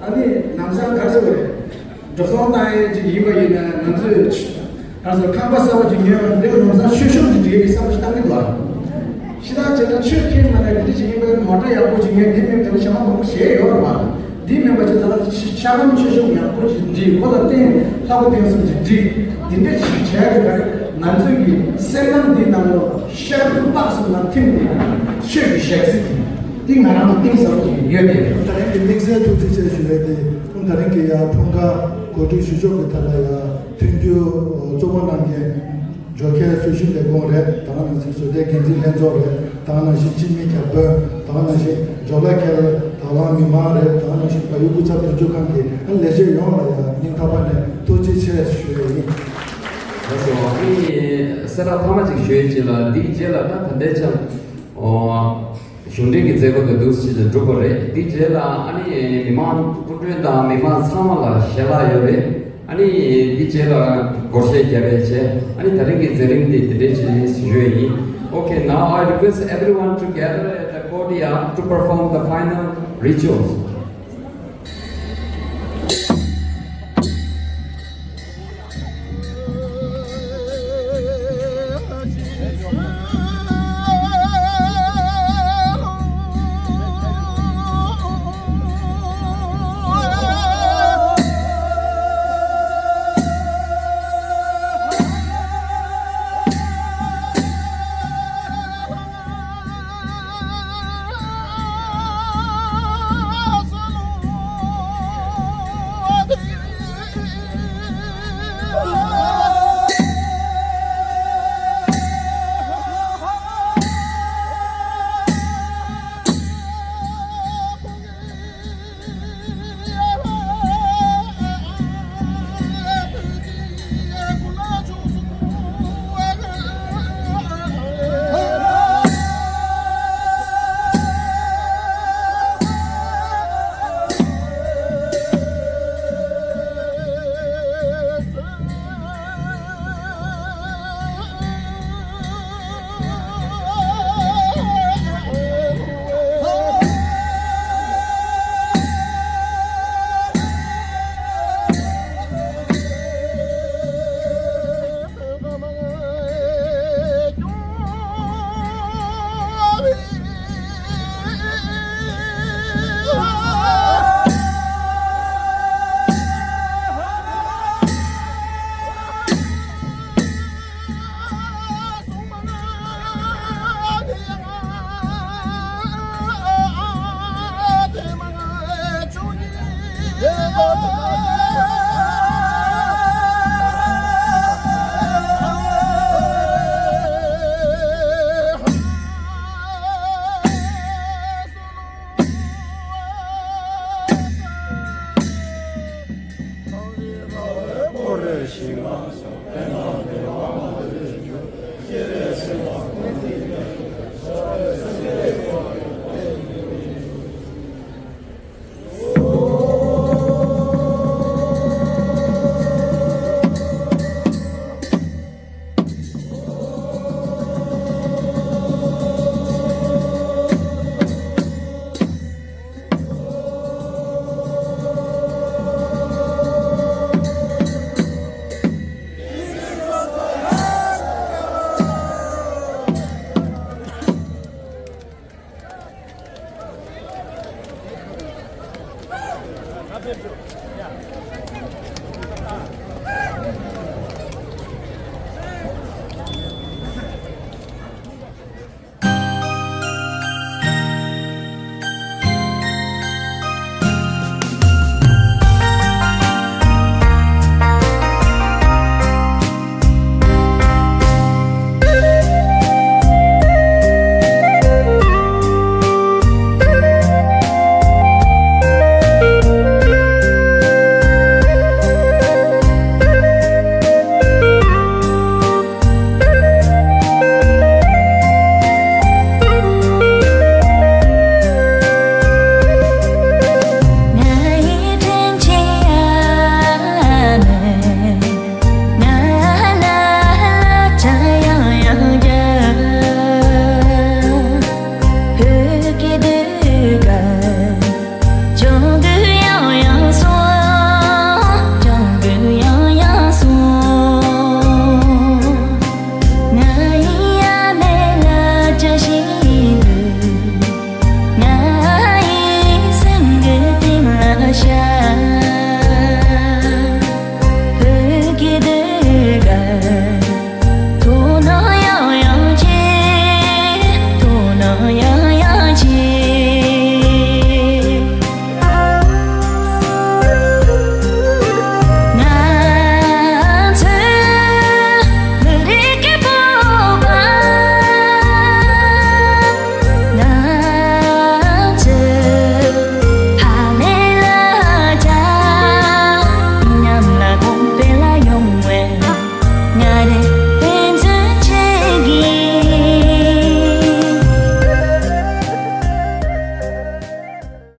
ཨ་ནི་ལམ་སང་ག་ཚོད་རེད། འགྲོ་སོང་བཏང་ཡས་ཅིག་ཡིན་པ་ཡིན་ན་ང་ཚོས་ག་ཚོད་ཁང་པ་གསར་པ་ཅིག་ཉོས་པ་འདི་ལམ་སང་ཆོས་ཕྱོགས་ཀྱི་འབྲེལ་བའི་བསམ་བློ་ཞིག་བཏང་གི་འདུག་ཨ། ཤི་ཐག་བཅད་ན་ཆོས་ཁས་མ་ལེན་འདི་ཅིག་ཡིན་པ་ཡིན་ན་མོ་ཊ་ཡག་པོ་ཅིག་ཉོས། འདི་མིན་དེ་ལ་ཞྭ་མོ་མང་པོ་བཞེས་ཡོད་རེད་པ། འདི་མིན་པ་ཅིག་ད་ལ་ཤ་སྐམ་ཆོས་ཕྱོགས་ཡག་པོ་ཅིག་འབྲི། ཁོ་ལ་རྟེན་ལྷ་སྐུ་རྟེན་གསུམ་ཅིག་འབྲི། འདི་འདྲ་ཞིག་བྱས་ཏེ་ག་རེ་ང་ཚོའི་གི་སེམས་ནང་འདི་ནང་ལོ་ཤར་ཁུག་པགས་གསུམ་ལ་ཐིམ་ནས་ཆོས་ཀྱི་ཞལ་གཟིགས་ཀྱི་འདི་ང་རང་ལ་གཏིང་ཟབ་པོ་ཞིག་ཡོད་དེ། ད་རིང་གི་དམིགས་བསལ་ཐུགས་རྗེ་ཆེ་ཞུ་ཡས་དེ་ད་རིང་གི་ཡ་འཁྲུངས་སྐར་གོ་སྒྲིག་ཞུ་ཕྱོགས་ཀྱི་ཐད་ལ་ཡ་མཐུན་འགྱུར་གཙོ་བོ་གནང་མཁན་ཇོ་ཁལ་བསོད་ཞིང་ལས་ཁུངས་རེད། ད་ག་ནང་བཞིན་བཟོ་ལས་འགན་འཛིན་ལྷན་ཚོགས་རེད། ད་ག་ནང་བཞིན་སྤྱི་མི་བརྒྱ་དཔོན། ད་ག་ནང་བཞིན་ཇོ་ལ་ཁེལ་ད་ལང་མི་མང་རེད། ད་ག་ནང་བཞིན་བལ་ཡུལ་སྐུ་ཚབ་དོན་གཅོད་ཁང་གི་ལས་བྱེད་ཡོངས་ལ་ཡང་སྙིང་ཐག་པ་ནས་ཐུགས་རྗེ་ཆེ་ཞུ་ཡས་ཡིན། ལགས་སོ། ཨ་ནི་གསལ་བསྒྲགས་ཐ་མ་ཅིག་ཞུ་ཡས་ཅིག་ལ། འདིའི་རྗེས་ལ་ད་ད་ལྟའི་ཆར་གཞུང་འབྲེལ་གྱི་མཛད་སྒོ་དེ་འདུག་སེ་ཅིག་ལ་གྲུབ་པ་རེད། འདིའི་རྗེས་ལ་ཨ་ནི་མི་མང་སྐུ་མགྲོན་དང་མི་མང་ཚང་མ་ལ་ཞལ་ལག་ཡོད་རེད། ཨ་ནི་འདི་རྗེས་ལ་སྒོར་གཞས་རྒྱབ་པའི་རྗེས། ཨ་ནི་ད་རིང་གི་མཛད་རིམ་འདི་འདི་འདྲའི་ཆེད་ཞུ་ཡས་ཡིན། Okay, now I request everyone to gather at the courtyard to perform the final rituals.